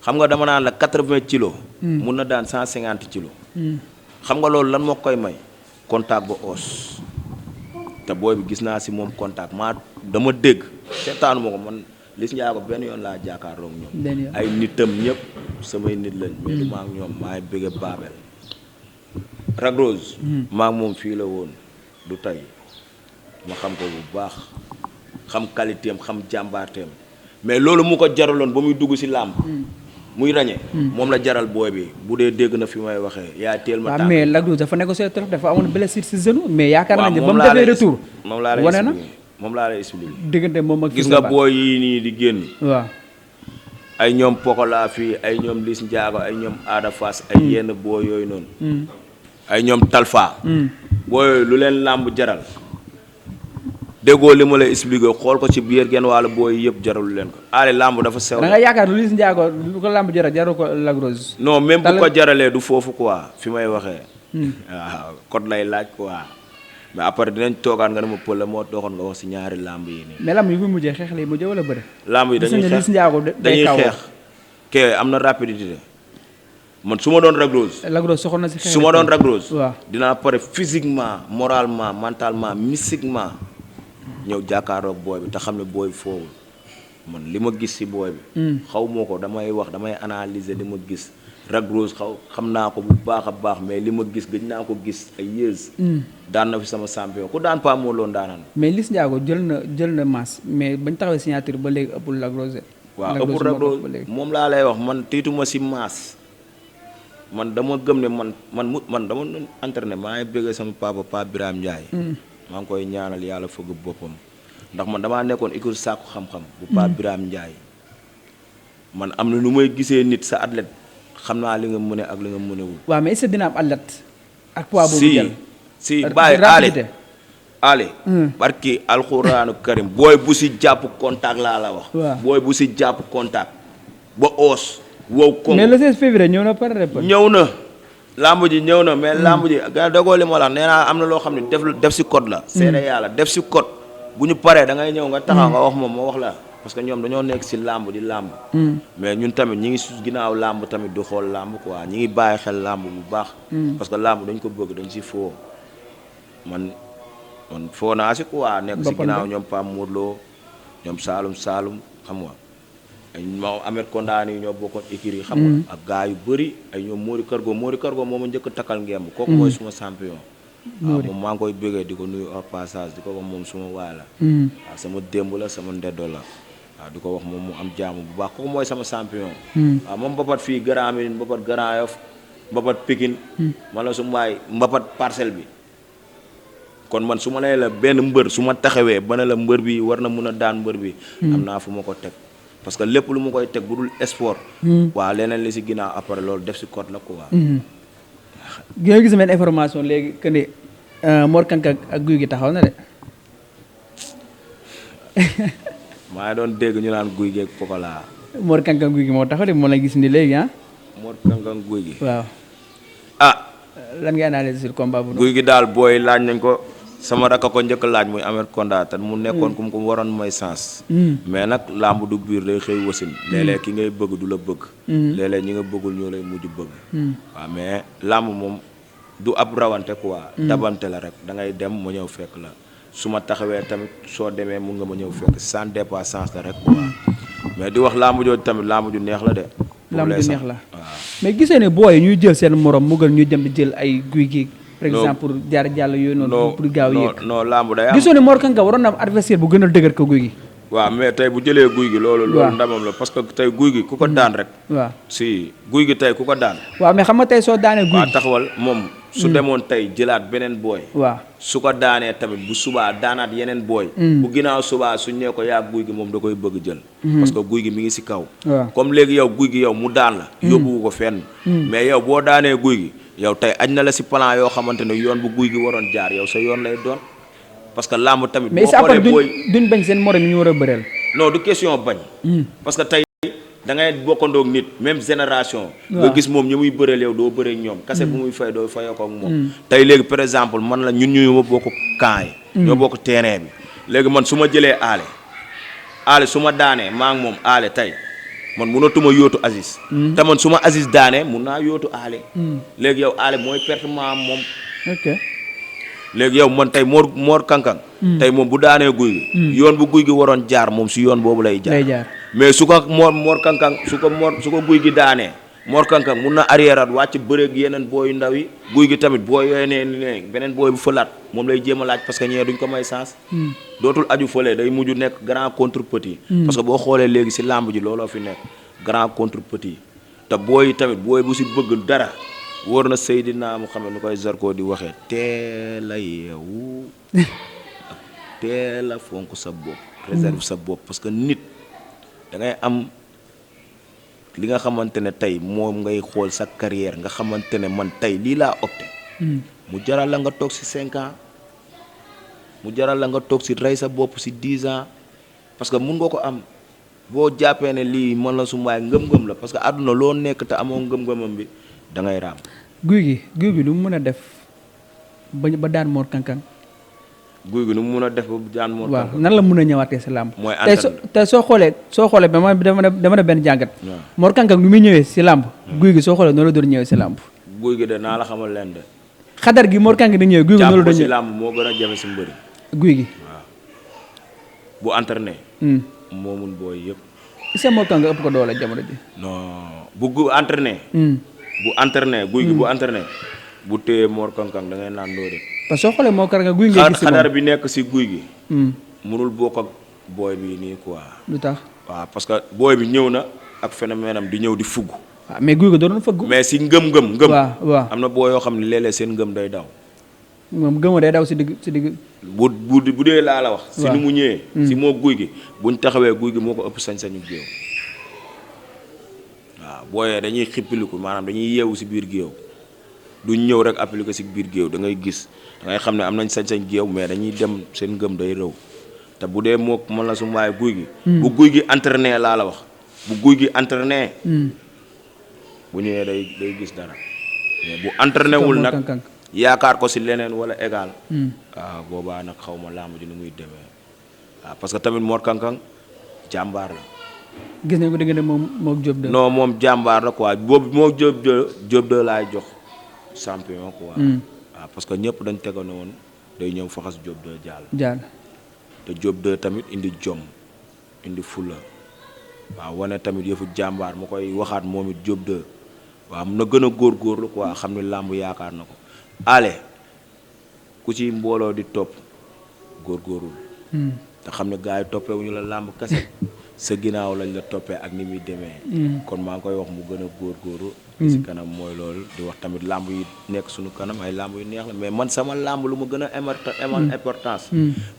xam nga dama naan la 80 kilos. mun na daan 150 kilos. xam nga loolu lan moo koy may contact ba os. te booy bi gis naa si moom contact dama dégg seetaanu ma ko man Liss Ndiago benn yoon laa jàkkaarloog ñoom. ay nitam ñëpp samay nit lañ. mais du ma ak ñoom maay bëgg Babel. Lac Rose. maa moom fii la woon du tey ma xam ko bu baax xam qualité am xam jàmbaarteem mais loolu mu ko jaraloon ba muy dugg si làmb. muy ràññee. moom la jaral booy bi bu dee dégg na fi may waxee yaa teel ma. waaw mais Lac Rose dafa négocié trop dafa amoon blessure si genou mais yaakaar nañu ne ba mu defee retour. wane na moom laa lay expliqué. diggante moom ak gis nga booy yii nii di génn. waaw. ay ñoom Pokola fii ay ñoom Liss Ndiago ay ñoom Ada Fass ay yenn booy yooyu noonu. ay ñoom Talfa. booy yooyu lu leen làmb jaral. déggoo li ma lay expliqué xool ko ci biir genn wàllu booy yëpp jaralu leen ko. aale làmb dafa sew. da nga yaakaar lu Liss Ndiago lu ko làmb jaral ko Lac Rose. non même bu ko jaralee du foofu quoi fi may waxee. waaw code lay laaj quoi. mais après dinañ toogaan nga ne ma pël la moo doxoon nga wax si ñaari làmb yi nii. mais làmb yi bu mujjee xeex lay mujjee wala bëre. làmb yi dañuy xeex Liss Ndiago dañuy xeex. ke am na rapidité man su ma doon Lac Rose. Lac Rose soxla na si xeex su ma doon Lac Rose. waaw dinaa pare physiquement moralement mentalement mystiquement ñëw jàkkaaroog booy bi te xam ne booy foowul man li ma gis si booy bi. xaw moo ko damay wax damay analyser li ma gis. Lac Rose xam naa ko bu baax a baax mais li ma gis gëj naa ko gis ay yées. daan na fi sama champion ku daan pas moo loon daanaan. mais Liss Ndiago jël na masse mais bañ taxawee signature ba léegi ëppul Lac Rose. waaw ëppul Lac Rose moom laa lay wax man tiituma si masse man dama gëm ne man dama doon entraîné maa ngi bëgg sama papa Birame Ndiaye. maa ngi koy ñaanal yàlla fëgg boppam ndax man damaa nekkoon école sàkku xam-xam. bu Pape Birame Ndiaye man am na nu may gisee nit sa athlète. xam naa li nga mëne ak li nga mënewul. waaw mais est-ce que dina am athlète ak poids boobu jël. si bàyyi Ali barki alxuraanu karim booy bu si jàpp contact laa la wax. waaw booy bu si jàpp contact ba os. wow koŋ mais le 16 février ñëw na par rapport. ñëw na. lamb ji ñëw na mais lamb ji ga dagoo li ma la nee naa am na loo xam ne def si code la. seede yàlla def si code bu ñu paree da ngay ñëw nga taxaw nga wax moom moo wax la. parce que ñoom dañoo nekk si làmb di làmb. mais ñun tamit ñi ngi su ginnaaw làmb tamit du xool làmb quoi ñi ngi bàyyi xel làmb bu baax. parce que làmb dañ ko bëgg dañ si foo man foo naa si quoi. nekk si ginnaaw ñoom Pam Modou Lo ñoom Saalum xam nga ay ma Amet Kondaani ñoo bokkoon écurie xam nga ak gars yu bëri ay ñoom Mori Kargo moo ma njëkk a takkal ngemb. kooku mooy suma champion. waaw moom maa ngi koy bëggee di ko nuyu au passage di ko wax moom suma waay la. waaw sama démb la sama ndeddo la. waaw di ko wax moom mu am jaamu bu baax kooku mooy sama champion. waaw moom mbapat fii Grand Médine mbapat Grand Yoff mbapat Pikine. man la su maay mbapat parcelle bi. kon man su ma nee la benn mbër su ma taxawee ba ne la mbër bi war na mun a daan mbër bi. am naa fu ma ko teg parce que lépp lu ma koy teg bu dul sport. waaw leneen li si ginnaaw après loolu def si code la quoi. nga gis benn information léegi que ni Mor Kang ak Gouye Gui taxaw na de. maa ngi doon dégg ñu naan Gouye Gui ak Pokola. Mor Kang Gouye Gui moo taxaw de moo la gis ni léegi ah. Mor Kang Gouye Gui. waaw. lan ngay analyser sur combat bu. Gouye Gui daal booy laaj nañ ko sama rakk ko njëkk laaj muy Amet Konda te mu nekkoon ku mu waroon may sens. mais nag làmb du biir day xëy wasin. léeg-léeg ki ngay bëgg du la bëgg. léeg-léeg ñi nga bëggul ñoo lay mujj bëgg. waaw mais làmb moom du ab rawante quoi. dabante la rek da ngay dem ma ñëw fekk la su ma taxawee tamit soo demee mun nga ma ñëw fekk sans dépassance la rek quoi mais di wax làmb jooju tamit làmb ju neex la de. làmb ju neex la waaw. mais gisee ne booy ñuy jël seen morom mu gën ñu dem di jël ay Gouye Gui. par exemple pour jaar jàll yooyu noonu. pour gaaw yéeg non làmb day am. gisoo ne Mor Kang waroon na am adversaire bu gën a dëgër ko Gouye Gui. waaw mais tey bu jëlee Gouye Gui loolu ndamam la parce que tey Gouye Gui ku ko daan rek. waaw si Gouye Gui tey ku ko daan. waaw mais xam nga tey soo daanee Gouye Gui. waaw taxawal moom. su demoon tey jëlaat beneen booy. waaw su ko daanee tamit bu subaa daanaat yeneen booy. bu ginnaaw subaa suñ nee ko yaa Gouye Gui moom da koy bëgg jël. parce que Gouye Gui mi ngi si kaw. comme léegi yow Gouye Gui yow mu daan la. yóbbuwu ko fenn. mais yow boo daanee Gouye Gui yow tey aj na la si plan yoo xamante ne yoon bu Gouye Gui waroon jaar yow sa yoon lay doon parce que làmb tamit. mais sa après duñ bañ seen morom yi ñu war a bëreel. non du question bañ. parce que tey da ngay bokkandoog nit même génération. nga gis moom ñi muy bëreel yow doo bëree ñoom. kase bu muy fay doo fayoo ko ak moom. tey léegi par exemple man la ñun ñoo bokk camp yi. ñoo bokk terrain bi léegi man su ma jëlee aale su ma daanee maa ngi moom aale tey. man mënatuma yóotu Aziz. te man su ma Aziz daanee mun naa yóotu aale. léegi yow aale mooy pertement moom. ok léegi yow man tey Mor Kang tey moom bu daanee Gouye Gui. yoon bu Gouye Gui waroon jaar moom si yoon boobu lay jaar. mais su ko Mor Kang su ko Gouye Gui daanee Mor Kang mun na arrière at wàcc bëreeg yeneen booyu ndaw yi. Gouye Gui tamit booy yooyu ne beneen booy bu fëlaat moom lay jéem a laaj parce que ñee duñ ko may sens. dootul aju fële day mujj nekk grand contre petit. parce que boo xoolee léegi si làmb ji looloo fi nekk grand contre petit. te booy tamit booy bu si bëgg dara wóor na Seydina Muhammad nu koy Zarko di waxee teel a yeewu ak teel a fonk sa bopp. réserve sa bopp parce que nit da ngay am li nga xamante ne tey moom ngay xool sa carrière nga xamante ne man tey lii laa opté. mu jaral la nga toog si 5 ans mu jaral la nga toog si rey sa bopp si 10 ans parce que mun nga ko am boo jàppee ne lii man la su maay ngëm-ngëm la parce que àdduna loo nekk te amoo ngëm-ngëmam bi da ngay raam. Gouye Gui lu mu mën a def ba daan Mor Kang. Gouye Gui nu mu mën a def ba daan Mor Kang. waaw nan la mën a ñëwaatee si làmb. mooy tey soo xoolee dama ne benn jàngat. waaw Mor Kang nu muy ñëwee si làmb. Gouye Gui soo xoolee noonu la doon ñëwee si làmb. Gouye Gui de naa la xamal leen de. xadar gi Mor Kang di ñëwee Gouye Gui noonu la doon ñëwee si làmb moo gën a jafe si mbëri. Gouye Gui waaw bu entraîné. moo mun booy yëpp. est-ce que Mor Kang ëpp ko doole jamono ji. non bu entraîné. bu entraîné Gouye Gui bu entraîné bu téye Mor Kang da ngay naan doo de. parce que soo xoolee Mor Kang Gouye Gui ngay gis si moom xadar bi nekk si Gouye Gui. munul bokk ak booy bi nii quoi. lu tax. waaw parce que booy bi ñëw na ak phénomène am di ñëw di fugg. waaw mais Gouye Gui doon fëgg. mais si ngëm. waaw am na boo yoo xam ne léeg-léeg seen ngëm day daw. moom gëmoo day daw si digg. bu dee laa la wax. si ni mu ñëwee. si moo Gouye Gui buñ taxawee Gouye Gui moo ko ëpp sañ-sañu géew. waaw booyee dañuy xippiliku maanaam dañuy yeewu si biir géew duñ ñëw rek appliqué si biir géew da ngay gis da ngay xam ne am nañ sañ-sañ géew mais dañuy dem seen ngëm day rëw te bu dee mook man la su maay guy gi bu guy gi entraîné laa la wax bu guy gi entraîné bu ñëwee day gis dara mais bu entraîné wul nag yaakaar ko si leneen wala égal waaw boobaa nag xaw ma làmb ji ni muy demee waaw parce que tamit Mor Kang Kang jàmbaar la gis nañ ko dégg ne moom Diop 2 non moom jàmbaar la quoi boobu moo Diop 2 laay jox champion quoi waaw parce que ñëpp dañ tegoon woon day ñëw faxas Diop 2 jàll te Diop 2 tamit indi jom indi fula waaw wane tamit yëfu jàmbaar mu koy waxaat moom it Diop 2 waaw mun na gën a góorgóorlu quoi xam ne làmb yaakaar na ko ale ku ci mbooloo di topp góorgóorlu te xam ne gars yi toppewuñu la làmb kese sa ginnaaw lañ la toppee ak ni muy demee kon maa ngi koy wax mu gën a góorgóorlu si kanam mooy loolu di wax tamit làmb yi nekk suñu kanam ay làmb yu neex la mais man sama làmb lu ma gën a amal importance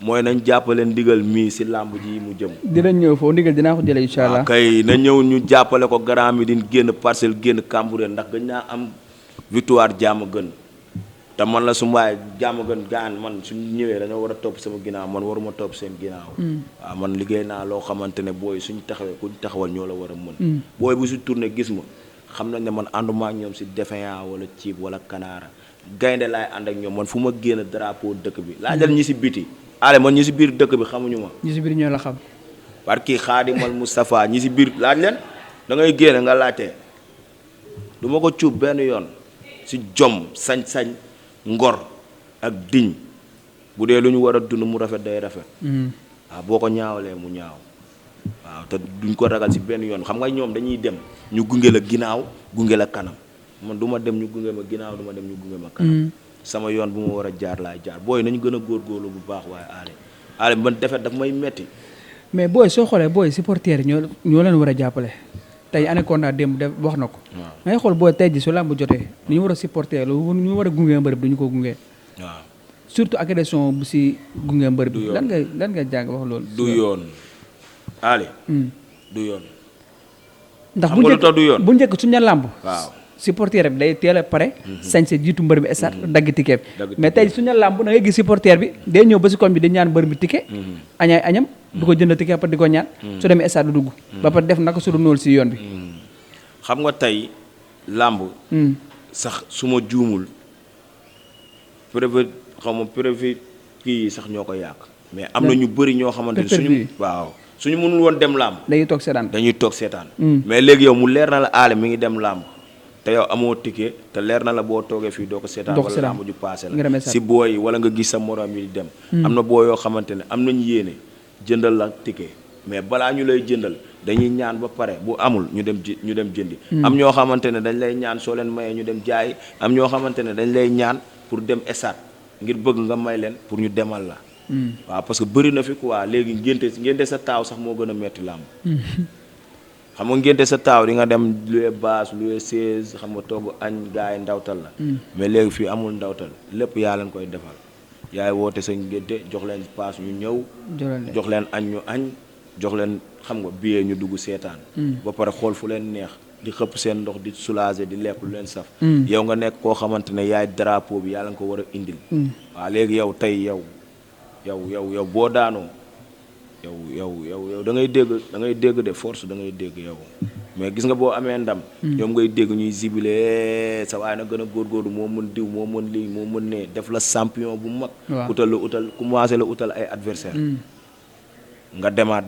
mooy nañ jàppale ndigal mii si làmb ji mu jëm dinañ ñëw foofu ndigal dinaa ko jëlee incha allah kay na ñëw ñu jàppale ko Grand Médine génn Parcelles génn Cambérène ndax gën naa am victoire jàmm gën te man la su mbaay jàmm gën gaan man suñ ñëwee dañoo war a topp sama ginnaaw man waruma topp seen ginnaaw waaw man liggéey naa loo xamante ne booy suñ taxawee kuñ taxawal ñoo la war a mën booy bu si tourné gis ma xam nañ ne man ànduma ak ñoom si défenant wala ciib wala kanaara gaynde laay ànd ak ñoom man fu ma génn drapeau dëkk bi laa jël ñi si biti ale man ñi si biir dëkk bi xamuñu ma ñi si biir ñoo la xam parce que Xaadimal Moustapha ñi si biir laaj leen da ngay génn nga laajte du ma ko cuub benn yoon si jom sañ-sañ ngor ak diñ bu dee lu ñu war a dund mu rafet day rafet waaw boo ko ñaawalee mu ñaaw waaw te duñ ko ragal si benn yoon xam nga ñoom dañuy dem ñu gunge la ginnaaw gunge la kanam man du ma dem ñu gunge ma ginnaaw du ma dem ñu gunge ma kanam sama yoon bu ma war a jaar laay jaar booy nañu gën a góorgóorlu bu baax waaye aale man defet daf may metti mais booy soo xoolee booy supporters yi ñoo leen war a jàppale tey Anaconda démb def wax na ko ngay xool booy tey ji su làmb jotee ni ñu war a supporter lu ñu war a gunge mbër bi duñu ko gunge waaw surtout agression bu si gunge mbër bi lan nga jàng wax loolu du yoon aale du yoon ndax xam nga lu tax du yoon bu njëkk suñu ne làmb waaw supporter bi day teel a pare sañse jiitu mbër bi estat dagg ticket bi mais tey suñu ne làmb da ngay gis supporter bi day ñëw ba si koñ bi di ñaan mbër bi ticket añaay añam du ko jënd ticket ba di ko ñaan su demee estat du dugg ba pare def naka su du nool si yoon bi xam nga tey làmb sax su ma juumul prévu kii yi sax ñoo ko yàq mais am na ñu bëri ñoo xamante ne suñu mënul woon dem làmb dañuy toog seetaan mais léegi yow mu leer na la aale mi ngi dem làmb te yow amoo ticket te leer na la boo toogee fii doo ko seetaan wala làmb ju paase la si booy yi wala nga gis sa morom yi dem am na boo yoo xamante ne am nañ yéene jëndal la ticket mais balaa ñu lay jëndal dañuy ñaan ba pare bu amul ñu dem jëndi am ñoo xamante ne dañ lay ñaan soo leen mayee ñu dem jaay am ñoo xamante ne dañ lay ñaan pour dem esat ngir bëgg nga may leen pour ñu demal la waaw parce que bëri na fi quoi léegi ngénte sa taaw sax moo gën a metti làmb xam nga ngénte sa taaw di nga dem luwe baas luwe 16 xam nga togg añ gars yi ndawtal la mais léegi fii amul ndawtal lépp yaa leen koy defal yaay woote sa ngénte jox leen paas ñu ñëw jox leen añ ñu añ jox leen xam nga billet ñu dugg seetaan ba pare xool fu leen neex di xëpp seen ndox di soulager di lekk lu leen saf yow nga nekk koo xamante ne yaay drapeau bi yàlla nga ko war a indil waaw léegi yow tey yow boo daanoo yow da ngay dégg de force da ngay dégg yow mais gis nga boo amee ndam ñoom ngay dégg ñuy zibilé sa waay na gën a góorgóorlu moo mën diw moo mën lii moo mën ne def la champion bu mag commencé la utal ay adversaire nga demaat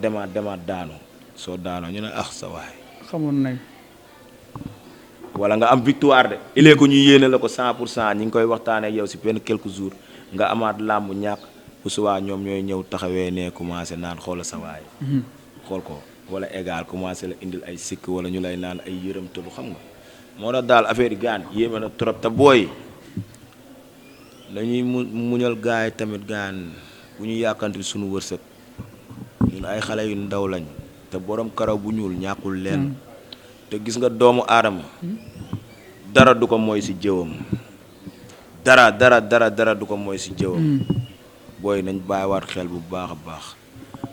daanu soo daanoo ñu ne sa waay xamoon nañ wala nga am victoire de il est que ñu yéene la ko 100% ñi ngi koy waxtaanee ak yow si benn quelques jours nga amaat làmb ñàkk bu subaa ñoom ñooy ñëw taxawee ne commencé naan xoola sa waay xool ko wala égal commencé la indil ay sikk wala ñu lay naan ay yërëmtalu xam nga moo tax daal affaire yi gaan yéeme na trop te booy dañuy muñal gaay yi tamit gaan bu ñu yàkkanti suñu wërsëg ñun ay xale yu ndaw lañ te borom karaw bu ñuul ñàkkul leen te gis nga doomu aadama dara du ko mooy si jëwam dara du ko mooy si jëwam booy nañ bàyyiwaat xel bu baax a baax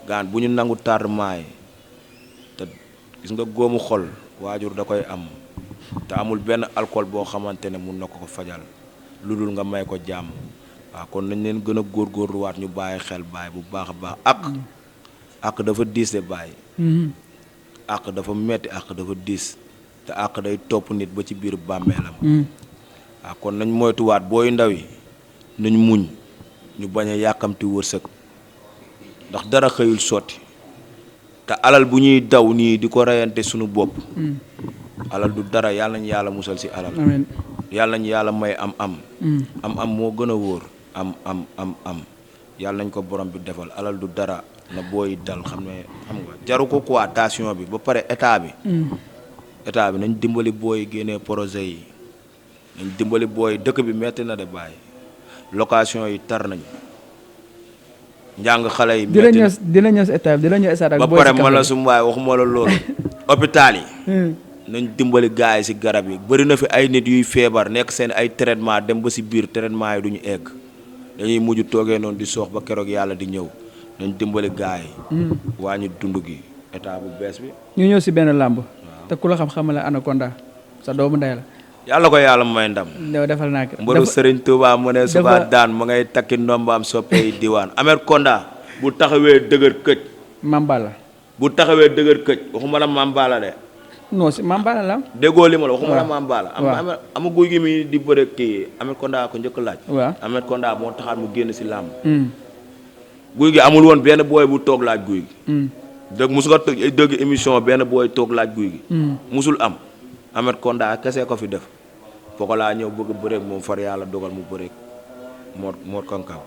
gaan bu ñu nangu tardement yi te gis nga góomu xol waajur da koy am te amul benn alcool boo xamante ne mun na ko fajal lu dul nga may ko jàmm waaw kon nañ leen gën a góorgóorluwaat ñu bàyyi xel baay bu baax a baax ak dafa diis de baay ak dafa metti ak dafa diis te ak day topp nit ba ci biir bàmmeelam waaw kon nañ moytuwaat booy ndaw yi nañ muñ ñu bañ a yàkkamti wërsëg ndax dara xëyul sotti te alal bu ñuy daw nii di ko reyante suñu bopp alal du dara yàlla nañu yàlla musal si alal amiin yàlla nañu yàlla may am moo gën a wóor am yàlla nañ ko borom bi defal alal du dara na booy dal xam nga jaru ko quoi tension bi ba pare état bi nañ dimbali booy génnee projet yi nañ dimbali booy dëkk bi metti na de bàyyi location yi tar nañ njàng xale yi metti na dina ñëw si état bi dina ñëw état ak ba booy pare si man la café sum waay waxuma la loolu hôpital yi nañ dimbali gars yi si garab yi bëri na fi ay nit yuy feebar nekk seen ay traitement dem ba si biir traitement yi duñu egg dañuy mujj toogee noonu di soox ba keroog yàlla di ñëw nañ dimbali gars yi wàññi dund gi état bu bees bi ñu ñëw si benn làmb te ku la xam-xam la Anaconda sa doomu ndey la yàlla ko yàlla may ndam yow defal naa ko mbaru Serigne Touba mu ne suba daan ma ngay takki ndombaam soppey diwaan Anaconda bu taxawee dëgër këj Mambala bu taxawee dëgër këj waxuma la Mambala de non si Mambala la déggoo li ma la waxuma la Mambala waaw ama guy gi mi di bëre kii Anaconda ko njëkk laaj waaw Anaconda moo taxaat mu génn si làmb guy gi amul woon benn booy bu toog laaj guy gi dëgg musu nga dëgg émission benn booy toog laaj guy gi musul am Anaconda kese ko fi def Pokola ñëw bëgg bëreeg moom far yàlla dogal mu bëreeg Mor Kankaw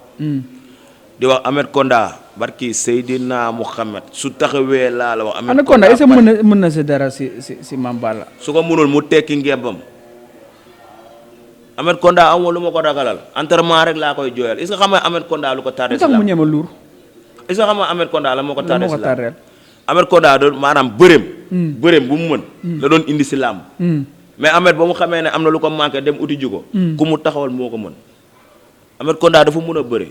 di wax Anaconda barki Seydina Muhammad su taxawee laa la wax Anaconda est-ce que mën na si dara si Mambala su ko mënul mu tekki ngembam Anaconda amul lu ma ko ragalal entraînement rek laa koy jooyal est-ce que xam nga Anaconda lu ko tardé si lu tax mu ñeme luur est-ce que xam nga Anaconda la moo ko tardé si làmb tardé Anaconda doon maanaam bëreem bu mu mën la doon indi si làmb mais Amet ba mu xamee ne am na lu ko manqué dem uti ji ko ku mu taxawal moo ko mën Anaconda dafa mun a bëre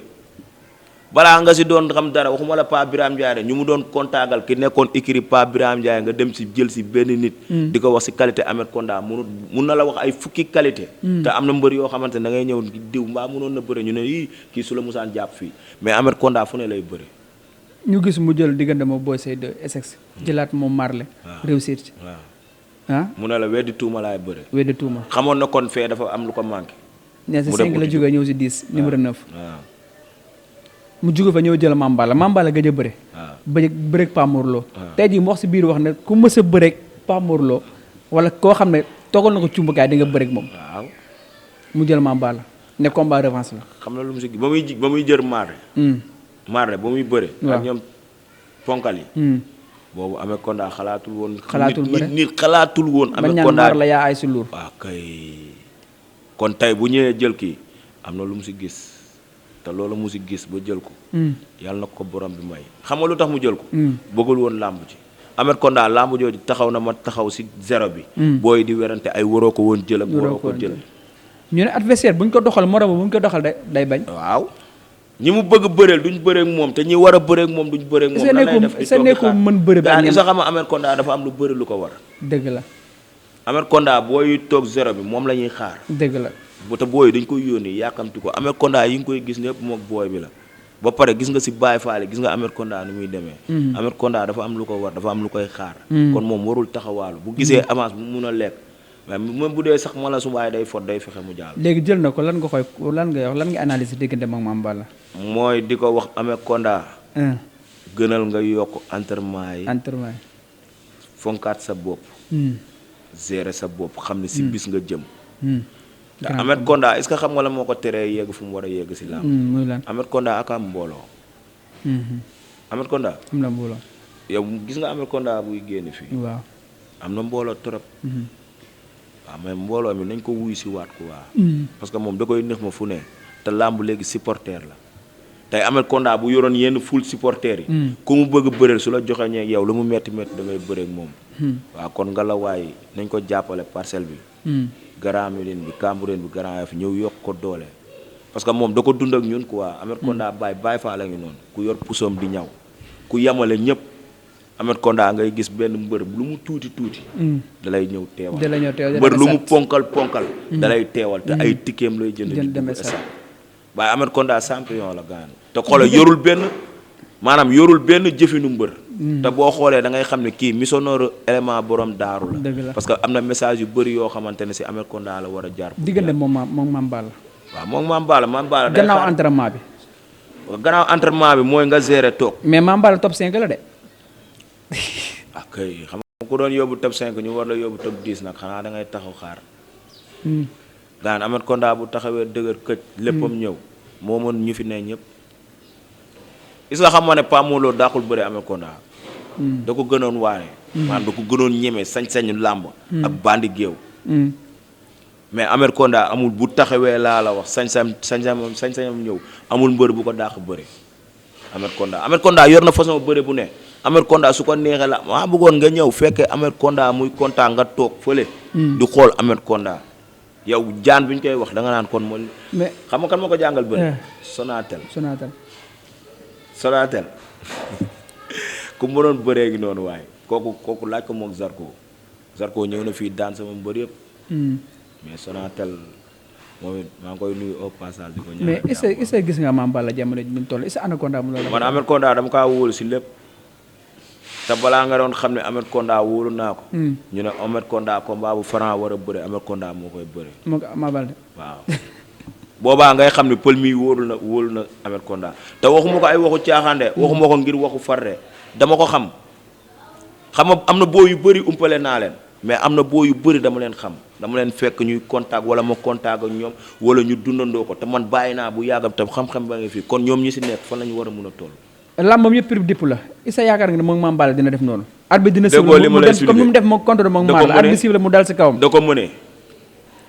balaa nga si doon xam dara waxuma la Pa Birame Ndiaye ñu mu doon kontaagal ki nekkoon écurie Pa Birame Ndiaye nga dem si jël si benn nit di ko wax si qualité Anaconda mun na la wax ay fukki qualité te am na mbër yoo xamante ne da ngay ñëw diw mbaa munoon na bëre ñu ne yii kii su la musaan jàpp fii mais Anaconda fu ne lay bëre ñu gis mu jël diggante ma Boy Seye 2 Essex jëlaat moom Marley réussir ci waaw mu ne la weddi tuuma laay bëre weddi tuuma xamoon na kon fee dafa am lu ko manqué nee si 5 la jógee ñëw si 10 numéro 9 waaw mu jóge fa ñëw jël Mambala gëj a bëre bëreeg Pa Morlo tey jii mu wax si biir wax ne ku mës a bëreeg Pa Morlo wala koo xam ne toogal na ko cumbukaay di nga bëreeg moom waaw mu jël Mambala ne combat revanche la xam na lu mu si ba muy jër Marley ba muy bëre ak ñoom ponkal yi boobu Anaconda xalaatul woon nit xalaatul woon Anaconda la yaa ay si luur waaw kay kon tey bu ñëwee jël kii am na lu mu si gis te loolu mu si gis ba jël ko yàlla na ko borom bi may xam nga lu tax mu jël ko bëggul woon làmb ci Anaconda làmb jooju taxaw na ma taxaw si zéro bi booy di werante ay waroo ko woon jël ak waroo ko jël ñu ne adversaire bu ñu ko doxal morom bu ñu ko doxal day bañ waaw ñi mu bëgg bëreel duñ bëreek moom te ñi war a bëreek moom duñ bëreek moom lan lay def di toog di xaar mën bëre ba sa xam Anaconda dafa am lu bëri lu ko war dëgg la Anaconda booy toog zéro bi moom la ñuy xaar dëgg la te booy dañ koy yónni yàkkamti ko Anaconda yi nga koy gis ñëpp mook booy bi la ba pare gis nga si Baye Fall gis nga Anaconda ni muy demee Anaconda dafa am lu ko war dafa am lu koy xaar kon moom warul taxawaalu bu gisee avance bu mun a lekk mais même bu dee sax ma la su waaye day fot day fexe mu jàll léegi jël na ko lan nga wax lan nga analyse diggante ak Mambala mooy di ko wax Anaconda gënal nga yokk entraînement yi fonkaat sa bopp gérer sa bopp xam ne si bis nga jëm te Anaconda est-ce que xam nga la moo ko teree yegg fu mu war a yegg si làmb muy lan Anaconda ak am mbooloo Anaconda am na mbooloo yow gis nga Anaconda buy génn fii waaw am na mbooloo trop waaw mais mbooloo mi nañ ko wuy si waat ko waa parce que moom da koy neex ma fu ne te làmb léegi supporter la tey Anaconda bu yoroon yenn ful supporter yi ku mu bëgg bëreel su la joxe ñeeg yow lu mu metti metti da ngay bëreeg moom waaw kon nga la waay nañ ko jàppale parcelle bi Grand Médine bi Cambérène bi Grand Yoff ñëw yokk ko doole parce que moom da ko dund ak ñun quoi Anaconda Baye Fall la ngi noonu ku yor pusoom di ñaw ku yamale ñëpp Ahmed Konda ngay gis benn mbër lu mu tuuti da lay ñëw teewal da lay ñëw teewal mbër lu mu ponkal da lay teewal te ay tikkeem lay jënd di dugg stade waaye Ahmed Konda champion la gaan te xoolal yorul benn jëfinu mbër te boo xoolee da ngay xam ne kii missionnaire élément borom daaru la parce que am na message yu bëri yoo xamante ne si Ahmed Konda la war a jaar diggante moom Mame Balla waaw moom Mame Balla gannaaw entraînement bi mooy nga gérer toog mais Mame Balla top 5 la de kay xam nga ku doon yóbbu top 5 ñu war la yóbbu top 10 nag xanaa da ngay taxaw xaar gaan Ahmed Konda bu taxawee dëgër këj léppam ñëw moo mën ñu fi ne ñëpp is nga xam ma ne Pa Molo daaxul bëre Ahmed Konda da ko gënoon waane maanaam da ko gënoon ñeme sañ-sañu làmb ak bandi géew mais Ahmed Konda amul bu taxawee laa la wax sañ-sañam ñëw amul mbër bu ko daax bëre Ahmed Konda yor na façon bëre bu ne Ahmed Konda su ko neexee la maa bëggoon nga ñëw fekkee Ahmed Konda muy kontaan nga toog fële di xool Ahmed Konda yow jaan bi ñu koy wax da nga naan kon moo mais xam nga kan ma ko jàngal bëre Sonatel ku mu doon bëree gi noonu waaye kooku laaj ko moom Zarko ñëw na fii daan sama mbër yëpp mais Sonatel moom it maa ngi koy nuyu au passage di ko ñaan mais est-ce que gis nga Mame Balla jamono ji ñu toll est-ce que Anaconda mu loolu man Ahmed Konda dama kaa wóolu si lépp te balaa nga doon xam ne Ahmed Konda wóolu naa ko ñu ne Ahmed Konda combat bu Franc war a bëre Ahmed Konda moo koy bëre moo ko Mame Balla waaw boobaa ngay xam ne pël mi wóolu na Ahmed Konda te waxuma ko ay waxu caaxaande waxuma ko ngir waxu farde dama ko xam nga am na boo yu bëri umpale naa leen mais am na boo yu bëri dama leen xam dama leen fekk ñuy contact wala ma contact ak ñoom wala ñu dundandoo ko te man bàyyi naa bu yàggam tam xam-xam ba nga fii kon ñoom ñi si nekk fan la ñu war a mun a toll làmbam yëpp prix dipp la isa yaakaar nga ne moom Mame Balla dina def noonu arbitre dina siffle mu dem comme ni mu def moo contre moom Mame Balla arbitre siffle mu dal si kawam da ko mënee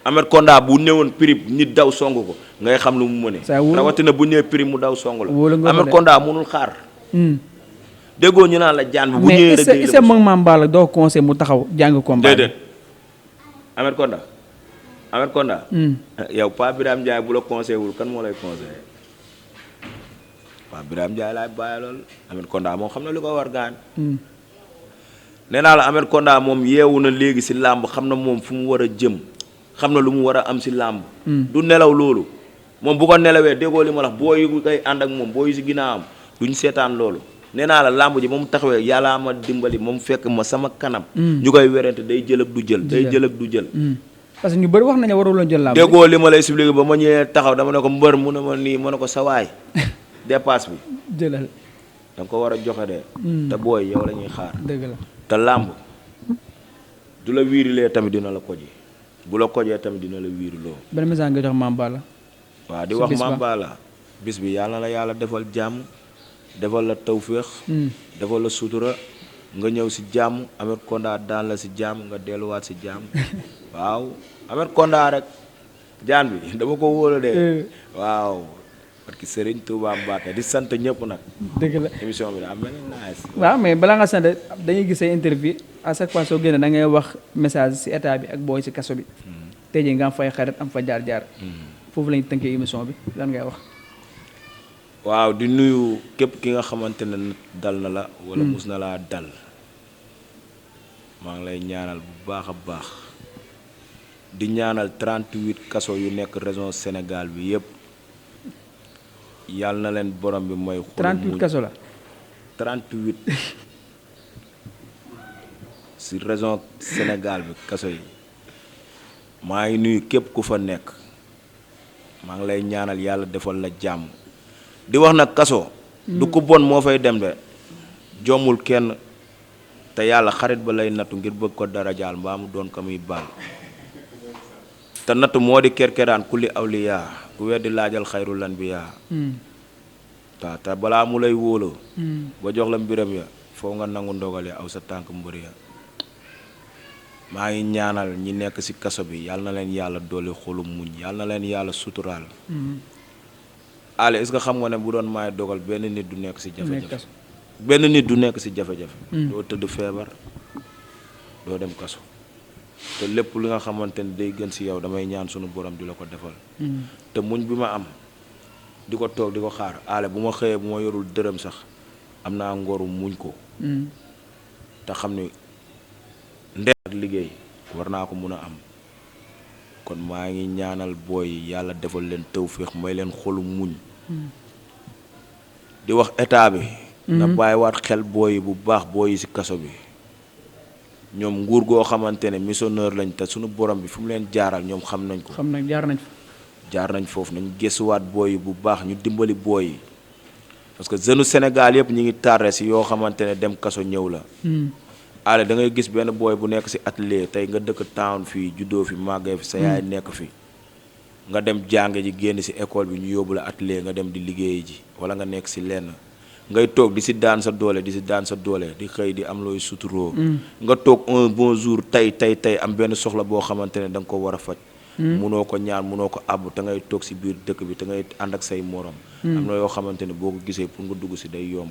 Ahmed Konda bu néewoon prix nit daw song ko ngay xam lu mu mënee rawatina bu ñëwee prix mu daw song la Ahmed Konda mënul xaar déggoo ñu naan la jaan bi bu ñëwee rek mais est-ce moom Mame Balla doo conseil mu taxaw jàng combat déedéet Ahmed Konda yow Pa Birame Ndiaye bu la conseil wul kan moo lay conseillé Pa Birame Ndiaye laay bàyyi loolu Ahmed Konda moom xam na lu ko war gaan nee naa la Ahmed Konda moom yeewu na léegi si làmb xam na moom fu mu war a jëm xam na lu mu war a am si làmb du nelaw loolu moom bu ko nelawee déggoo li ma la boo yu koy ànd ak moom boo yu si ginnaawam duñ seetaan loolu nee naa la làmb ji moom taxawee yàllaa ma dimbali moom fekk ma sama kanam ñu koy werante day jël ak du jël parce que ñu bëri wax nañu warul la jël làmb déggoo li ma lay expliqué ba ma ñëwee taxaw dama ne ko mbër mu ne ma nii ma ne ko sawaay dépasse bi jëlal da nga ko war a joxe de te booy yow la ñuy xaar dëgg la te làmb du la wiirilee tamit dina la koji bu la kojee tamit dina la wiiriloo benn message nga jox Mame Balla waaw di wax Mame Balla bis bi yàlla na la yàlla defal jàmm defal la tawféex defal la sutura nga ñëw si jàmm Ahmed Konda daan la si jàmm nga delluwaat si jàmm waaw Ahmed Konda rek jaan bi dama ko wóola de waaw parce que Serigne Touba Mbacké di sant ñëpp nag dëgg la émission bi daa mel ni nice waaw mais balaa nga sant dañuy gis say interview à chaque fois soo génne da ngay wax message si état bi ak booy si kaso bi tey jii nga am fay xarit am fa jaar-jaar foofu lañu tënkee émission bi lan ngay wax waaw di nuyu képp ki nga xamante ne dal na la wala mus na laa dal maa ngi lay ñaanal bu baax a baax di ñaanal 38 kaso yu nekk région Sénégal bi yëpp yàlla na leen borom bi mooy 38 kaso la 38 si région Sénégal bi kaso yi maa ngi nuyu képp ku fa nekk maa ngi lay ñaanal yàlla defal la jàmm di wax nag kaso du ko bon moo fay dem de jommul kenn te yàlla xarit ba lay nattu ngir bëgg ko darajaal mbaa mu doon ko muy baal te nattu moo di kerkeraan kulli awliyaa ku weddi laajal xayrul anbiyaa waaw te balaa mu lay wóoloo ba jox la mbiram ya foo nga nangu ndogal ya aw sa tànk mbër ya maa ngi ñaanal ñi nekk ci kaso bi yàlla na leen yàlla doole xolu muñ yàlla na leen yàlla suturaal ale est-ce que xam nga ne bu doon maay dogal benn nit du nekk ci jafe-jafe benn nit du nekk ci jafe-jafe doo tëdd feebar doo dem kaso te lépp li nga xamante ne day gën ci yow damay ñaan sunu borom di la ko defal te muñ bi ma am di ko toog di ko xaar ale bu ma xëyee bu ma yorul dërëm sax am naa ngoru muñ ko te xam ni ndeer ak liggéey war naa ko mun a am kon maa ngi ñaanal booy yàlla defal leen tawféex may leen xolu muñ di wax état bi na bàyyiwaat xel booy bu baax booy yi ci kaso bi ñoom nguur goo xamante ne missionnaire lañ te suñu borom bi fu mu leen jaaral ñoom xam nañ ko. xam nañ jaar nañ foofu nañ gëstuwaat booy bu baax ñu dimbali booy yi parce que jeune Sénégal yëpp ñu ngi tardé ci yoo xamante ne dem kaso ñëw la. ale da ngay gis benn booy bu nekk ci atelier tey nga dëkk town fii juddoo fi màggee fi sa yaay nekk fi nga dem jànge ji génn ci école bi ñu yóbbu la atelier nga dem di liggéeyi ji walla nga nekk ci lenn. ngay toog di ci daan sa doole di xëy di am looy suturoo nga toog un bon jour tey am benn soxla boo xamante ne da nga ko war a faj munoo ko ñaan munoo ko àbb te ngay toog ci biir dëkk bi te ngay ànd ak say morom am na yoo xamante ne boo ko gisee pour nga dugg ci day yomb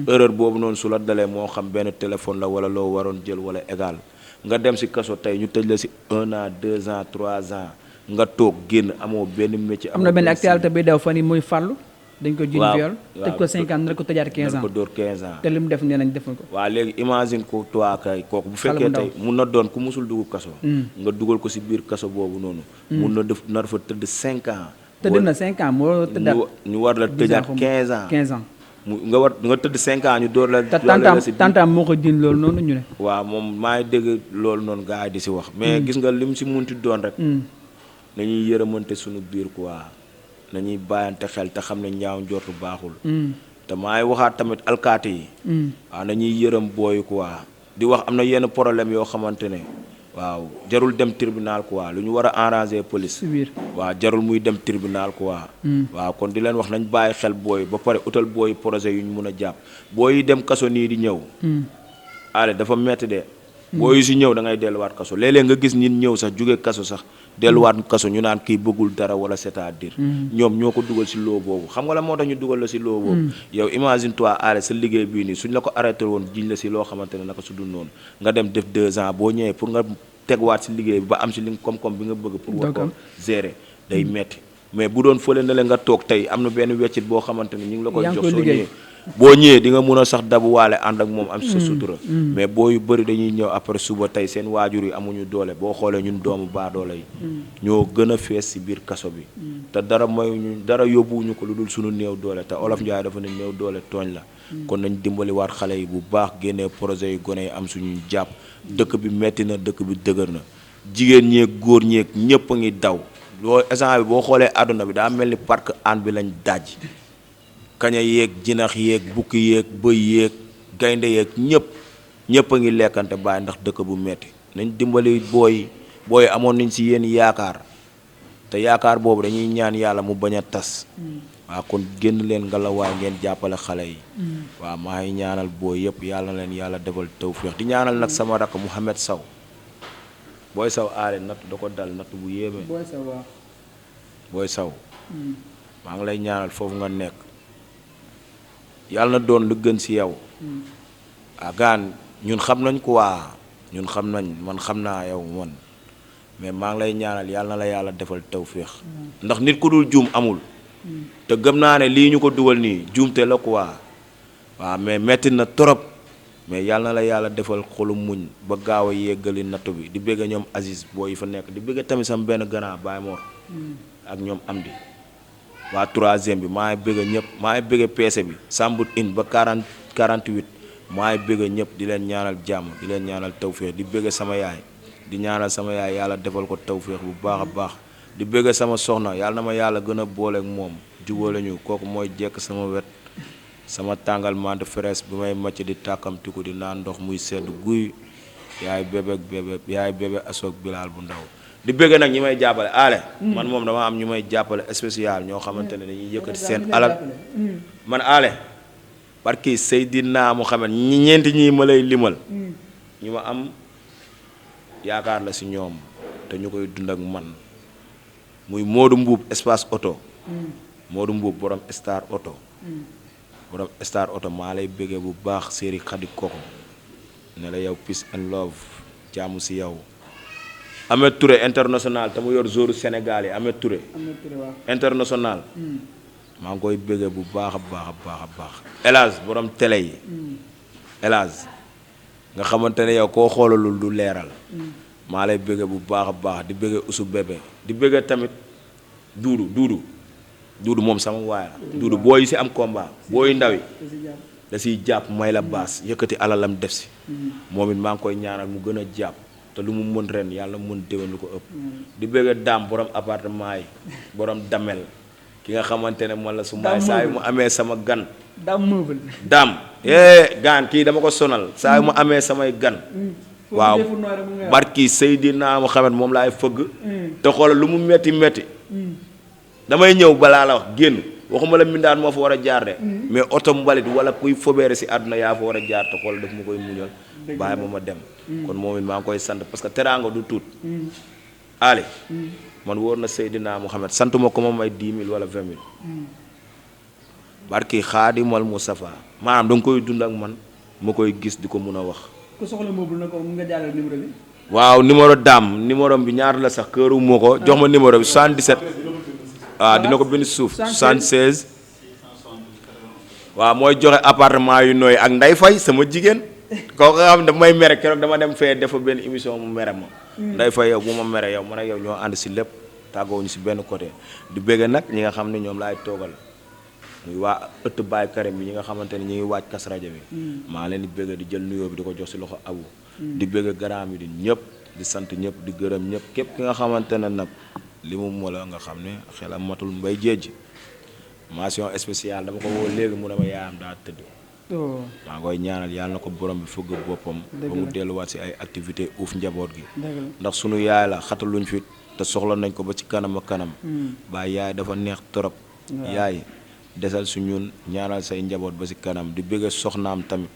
erreur boobu noonu su la dalee moo xam benn téléphone la walla loo waroon jël walla égal nga dem ci kaso tey ñu tëj la ci 1 an 2 ans 3 ans nga toog génn amoo benn métier am na benn actualité bi daw fan yi muy fàllu dañ ko jiñ viol tëj ko 5 ans na ko tëjaat 15 ans ko dóor 15 ans te li mu def nee nañ defuñ ko waaw léegi imagine ko toi kay kooku bu fekkee tey mun na doon ku musul dugg kaso nga dugal ko ci biir kaso boobu noonu mun na def nar fa tëdd 5 ans tëdd na 5 ans moo tëddaat ñu war la tëjaat 15 ans 15 ans nga tëdd 5 ans ñu door la tantaam moo ko jiñ loolu noonu ñu ne waaw moom maa ngi dégg loolu noonu gars yi di ci wax mais gis nga lim ci munti doon rek nañuy yërëmante suñu biir quoi nañuy bàyyante xel te xam ne ñaaw njortu baaxul te maay waxaat tamit alkaati yi waaw nañuy yërëm booy quoi di wax am na yenn problème yoo xamante ne waaw jarul dem tribunal quoi lu ñu war a arranger police waaw jarul muy dem tribunal quoi waaw kon di leen wax nañ bàyyi xel booy ba pare utal booy projet yu ñu mun a jàpp booy yi dem kaso nii di ñëw ale dafa metti de booy yu si ñëw da ngay delluwaat kaso léeg-léeg nga gis nit ñëw sax jóge kaso sax delluwaat kaso ñu naan kii bëggul dara wala c'est-à-dire ñoom ñoo ko dugal ci loo boobu xam nga la moo tax ñu dugal la ci loo boobu yow imagine toi ale sa liggéey bii nii suñ la ko arrêté woon jiñ la ci loo xamante ne naka su dul noonu nga dem def 2 ans boo ñëwee pour nga tegwaat ci liggéey bi ba am ci li koom-koom bi nga bëgg pour war ko gérer day metti mais bu doon fële na la nga toog tey am na benn weccit boo xamante ne ñu ngi la koy jox soo ñëwee boo ñëwee di nga mun a sax dabuwaale ànd ak moom am sa sutura mais boo yu bëri dañuy ñëw après suba tey seen waajur yi amuñu doole boo xoolee ñun doomu baadoole yi ñoo gën a fees ci biir kaso bi te dara mayuñu dara yóbbuwuñu ko lu dul suñu néew doole te Olof Njaay dafa ne néew doole tooñ la kon nañ dimbaliwaat xale yi bu baax génnee projet yu gone yi am suñuy jàpp dëkk bi metti na dëkk bi dëgër na jigéen ñeeg góor ñeeg ñëpp a ngi daw loolu instant bi boo xoolee àdduna bi daa mel ni parc an bi lañ daj kaña yeeg jinax yeeg bukki yeeg bëy yeeg gaynde yeeg ñëpp a ngi lekkante bàyyi ndax dëkk bu metti nañ dimbali booy amoon nañ ci yéen yaakaar te yaakaar boobu dañuy ñaan yàlla mu bañ a tas waaw kon génn leen ngelawaay ngeen jàppale xale yi waaw maa ngi ñaanal booy yëpp yàlla na leen yàlla defal tawféex di ñaanal nag sama rakk Mouhamed Sow booy saw aale natt da ko dal natt bu yéeme booy saw maa ngi lay ñaanal foofu nga nekk yàlla na doon lu gën ci yow gaan ñun xam nañ ko waa ñun xam nañ man xam naa yow man mais maa ngi lay ñaanal yàlla na la yàlla defal tawféex ndax nit ku dul juum amul te gëm naa ne lii ñu ko dugal nii juumte la ko waa waaw mais metti na trop mais yàlla na la yàlla defal xolu muñ ba gaaw a yeggali nattu bi di bëgg ñoom Aziz boo yi fa nekk di bëgg tamit sama benn grand Baye Mor ak ñoom Amdi waa 3e bi maa ngi bëgg ñëpp maa ngi bëgg PC bi Sambour in ba 48 maa ngi bëgg ñëpp di leen ñaanal jàmm di leen ñaanal tawféex di bëgg sama yaay di ñaanal sama yaay yàlla defal ko tawféex bu baax a baax di bëgg sama soxna yàlla na ma yàlla gën a booleek moom jubóole ñu kooku mooy jekk sama wet sama tàngal mante fraise bi may macc di tàkkamtiku di naan ndox muy sedd guy yaay bébé asoog bilaal bu ndaw di bëgg nag ñi may jàppale ale man moom dama am ñu may jàppale spécial ñoo xamante ne dañuy yëkkati seen alal man ale barki Seydina Muhammad ñeenti ñii ma lay limal ñu ma am yaakaar la ci ñoom te ñu koy dund ak man muy Modou Mbuub espace auto Modou Mbuub borom star auto maa lay bëggee bu baax série Xadi Koko ne la yow peace and love jaamu ci yow Ahmed Touré international te mu yor jouru Sénégal yi Ahmed Touré international maa ngi koy bëggee bu baax a baax a baax a baax Elage borom télé yi Elage nga xamante ne yow koo xoolalul du leeral maa lay bëgge bu baax a baax di bëgge usu bébé di bëgge tamit duudu moom sama waay la duudu booy si am combat booy ndaw yi da siy jàpp may la baas yëkkati alalam def si moom it maa ngi koy ñaanal mu gën a jàpp te lu mu mën ren yàlla mën déwén lu ko ëpp di bëgge daam borom appartement yi borom damel ki nga xamante ne man la su maay saa yu mu amee sama gan daam meuble daam gaan kii dama ko sonal saa yu mu amee samay gan waaw barki Seydina Muhammad moom laay fëgg te xoolal lu mu metti damay ñëw balaa la wax génn waxuma la mindaan moo fa war a jaar de mais oto mbalit wala kuy fobeere si àdduna yaa fa war a jaar te xool daf ma koy muñal bàyyi ma dem kon moom it maa ngi koy sant parce que teraanga du tuut Ali man wóor na Seydina Muhammad sant ma ko ma may 10 000 wala 20 000 barki Xaadimal Mustafa maanaam da nga koy dund ak man ma koy gis di ko mun a wax ku soxla mobile na ko mu nga jàllale numéro bi waaw numéro daam numéro bi ñaar la sax këru moo ko jox ma numéro bi 77 waaw dina ko bind suuf 76 waaw mooy joxe appartement yu nooy ak Ndeye Faye sama jigéen kooku nga xam ne may mere keroog dama dem fee defa benn émission mu mere ma Ndeye Faye yow bu ma mere yow man ak yow ñoo ànd si lépp tàggoowuñu si benn côté di bëgg nag ñi nga xam ne ñoom laay toogal muy waa ëtt Baye Karim bi ñi nga xamante ne ñu ngi waaj kas rajo bi maa leen di bëgg di jël nuyoo bi di ko jox si loxo abu di bëgg garaam yi di ñëpp di sant ñëpp di gërëm ñëpp képp ki nga xamante ne nag li mu moo la nga xam ne xelam matul mbay jéej mention spéciale dama ko woo léegi mu ne ma yaayam daa tëdd maa ngi koy ñaanal yàlla na ko borom bi fëgg boppam ba mu delluwaat si ay activité uuf njaboot gi ndax sunu yaay la xataluñ fi te soxla nañ ko ba ci kanam ak kanam baay yaay dafa neex torop yaay desal su ñun ñaanal say njaboot ba si kanam di bëgg soxnaam tamit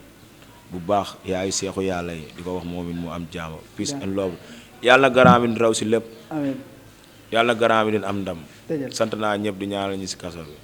bu baax yaayu seexu yàlla yi di ko wax moom it mu am jaama peace and love yàlla na garaam yi raw si lépp yàlla na garaam yi am ndam sant naa ñëpp di ñaanal ñi si kaso bi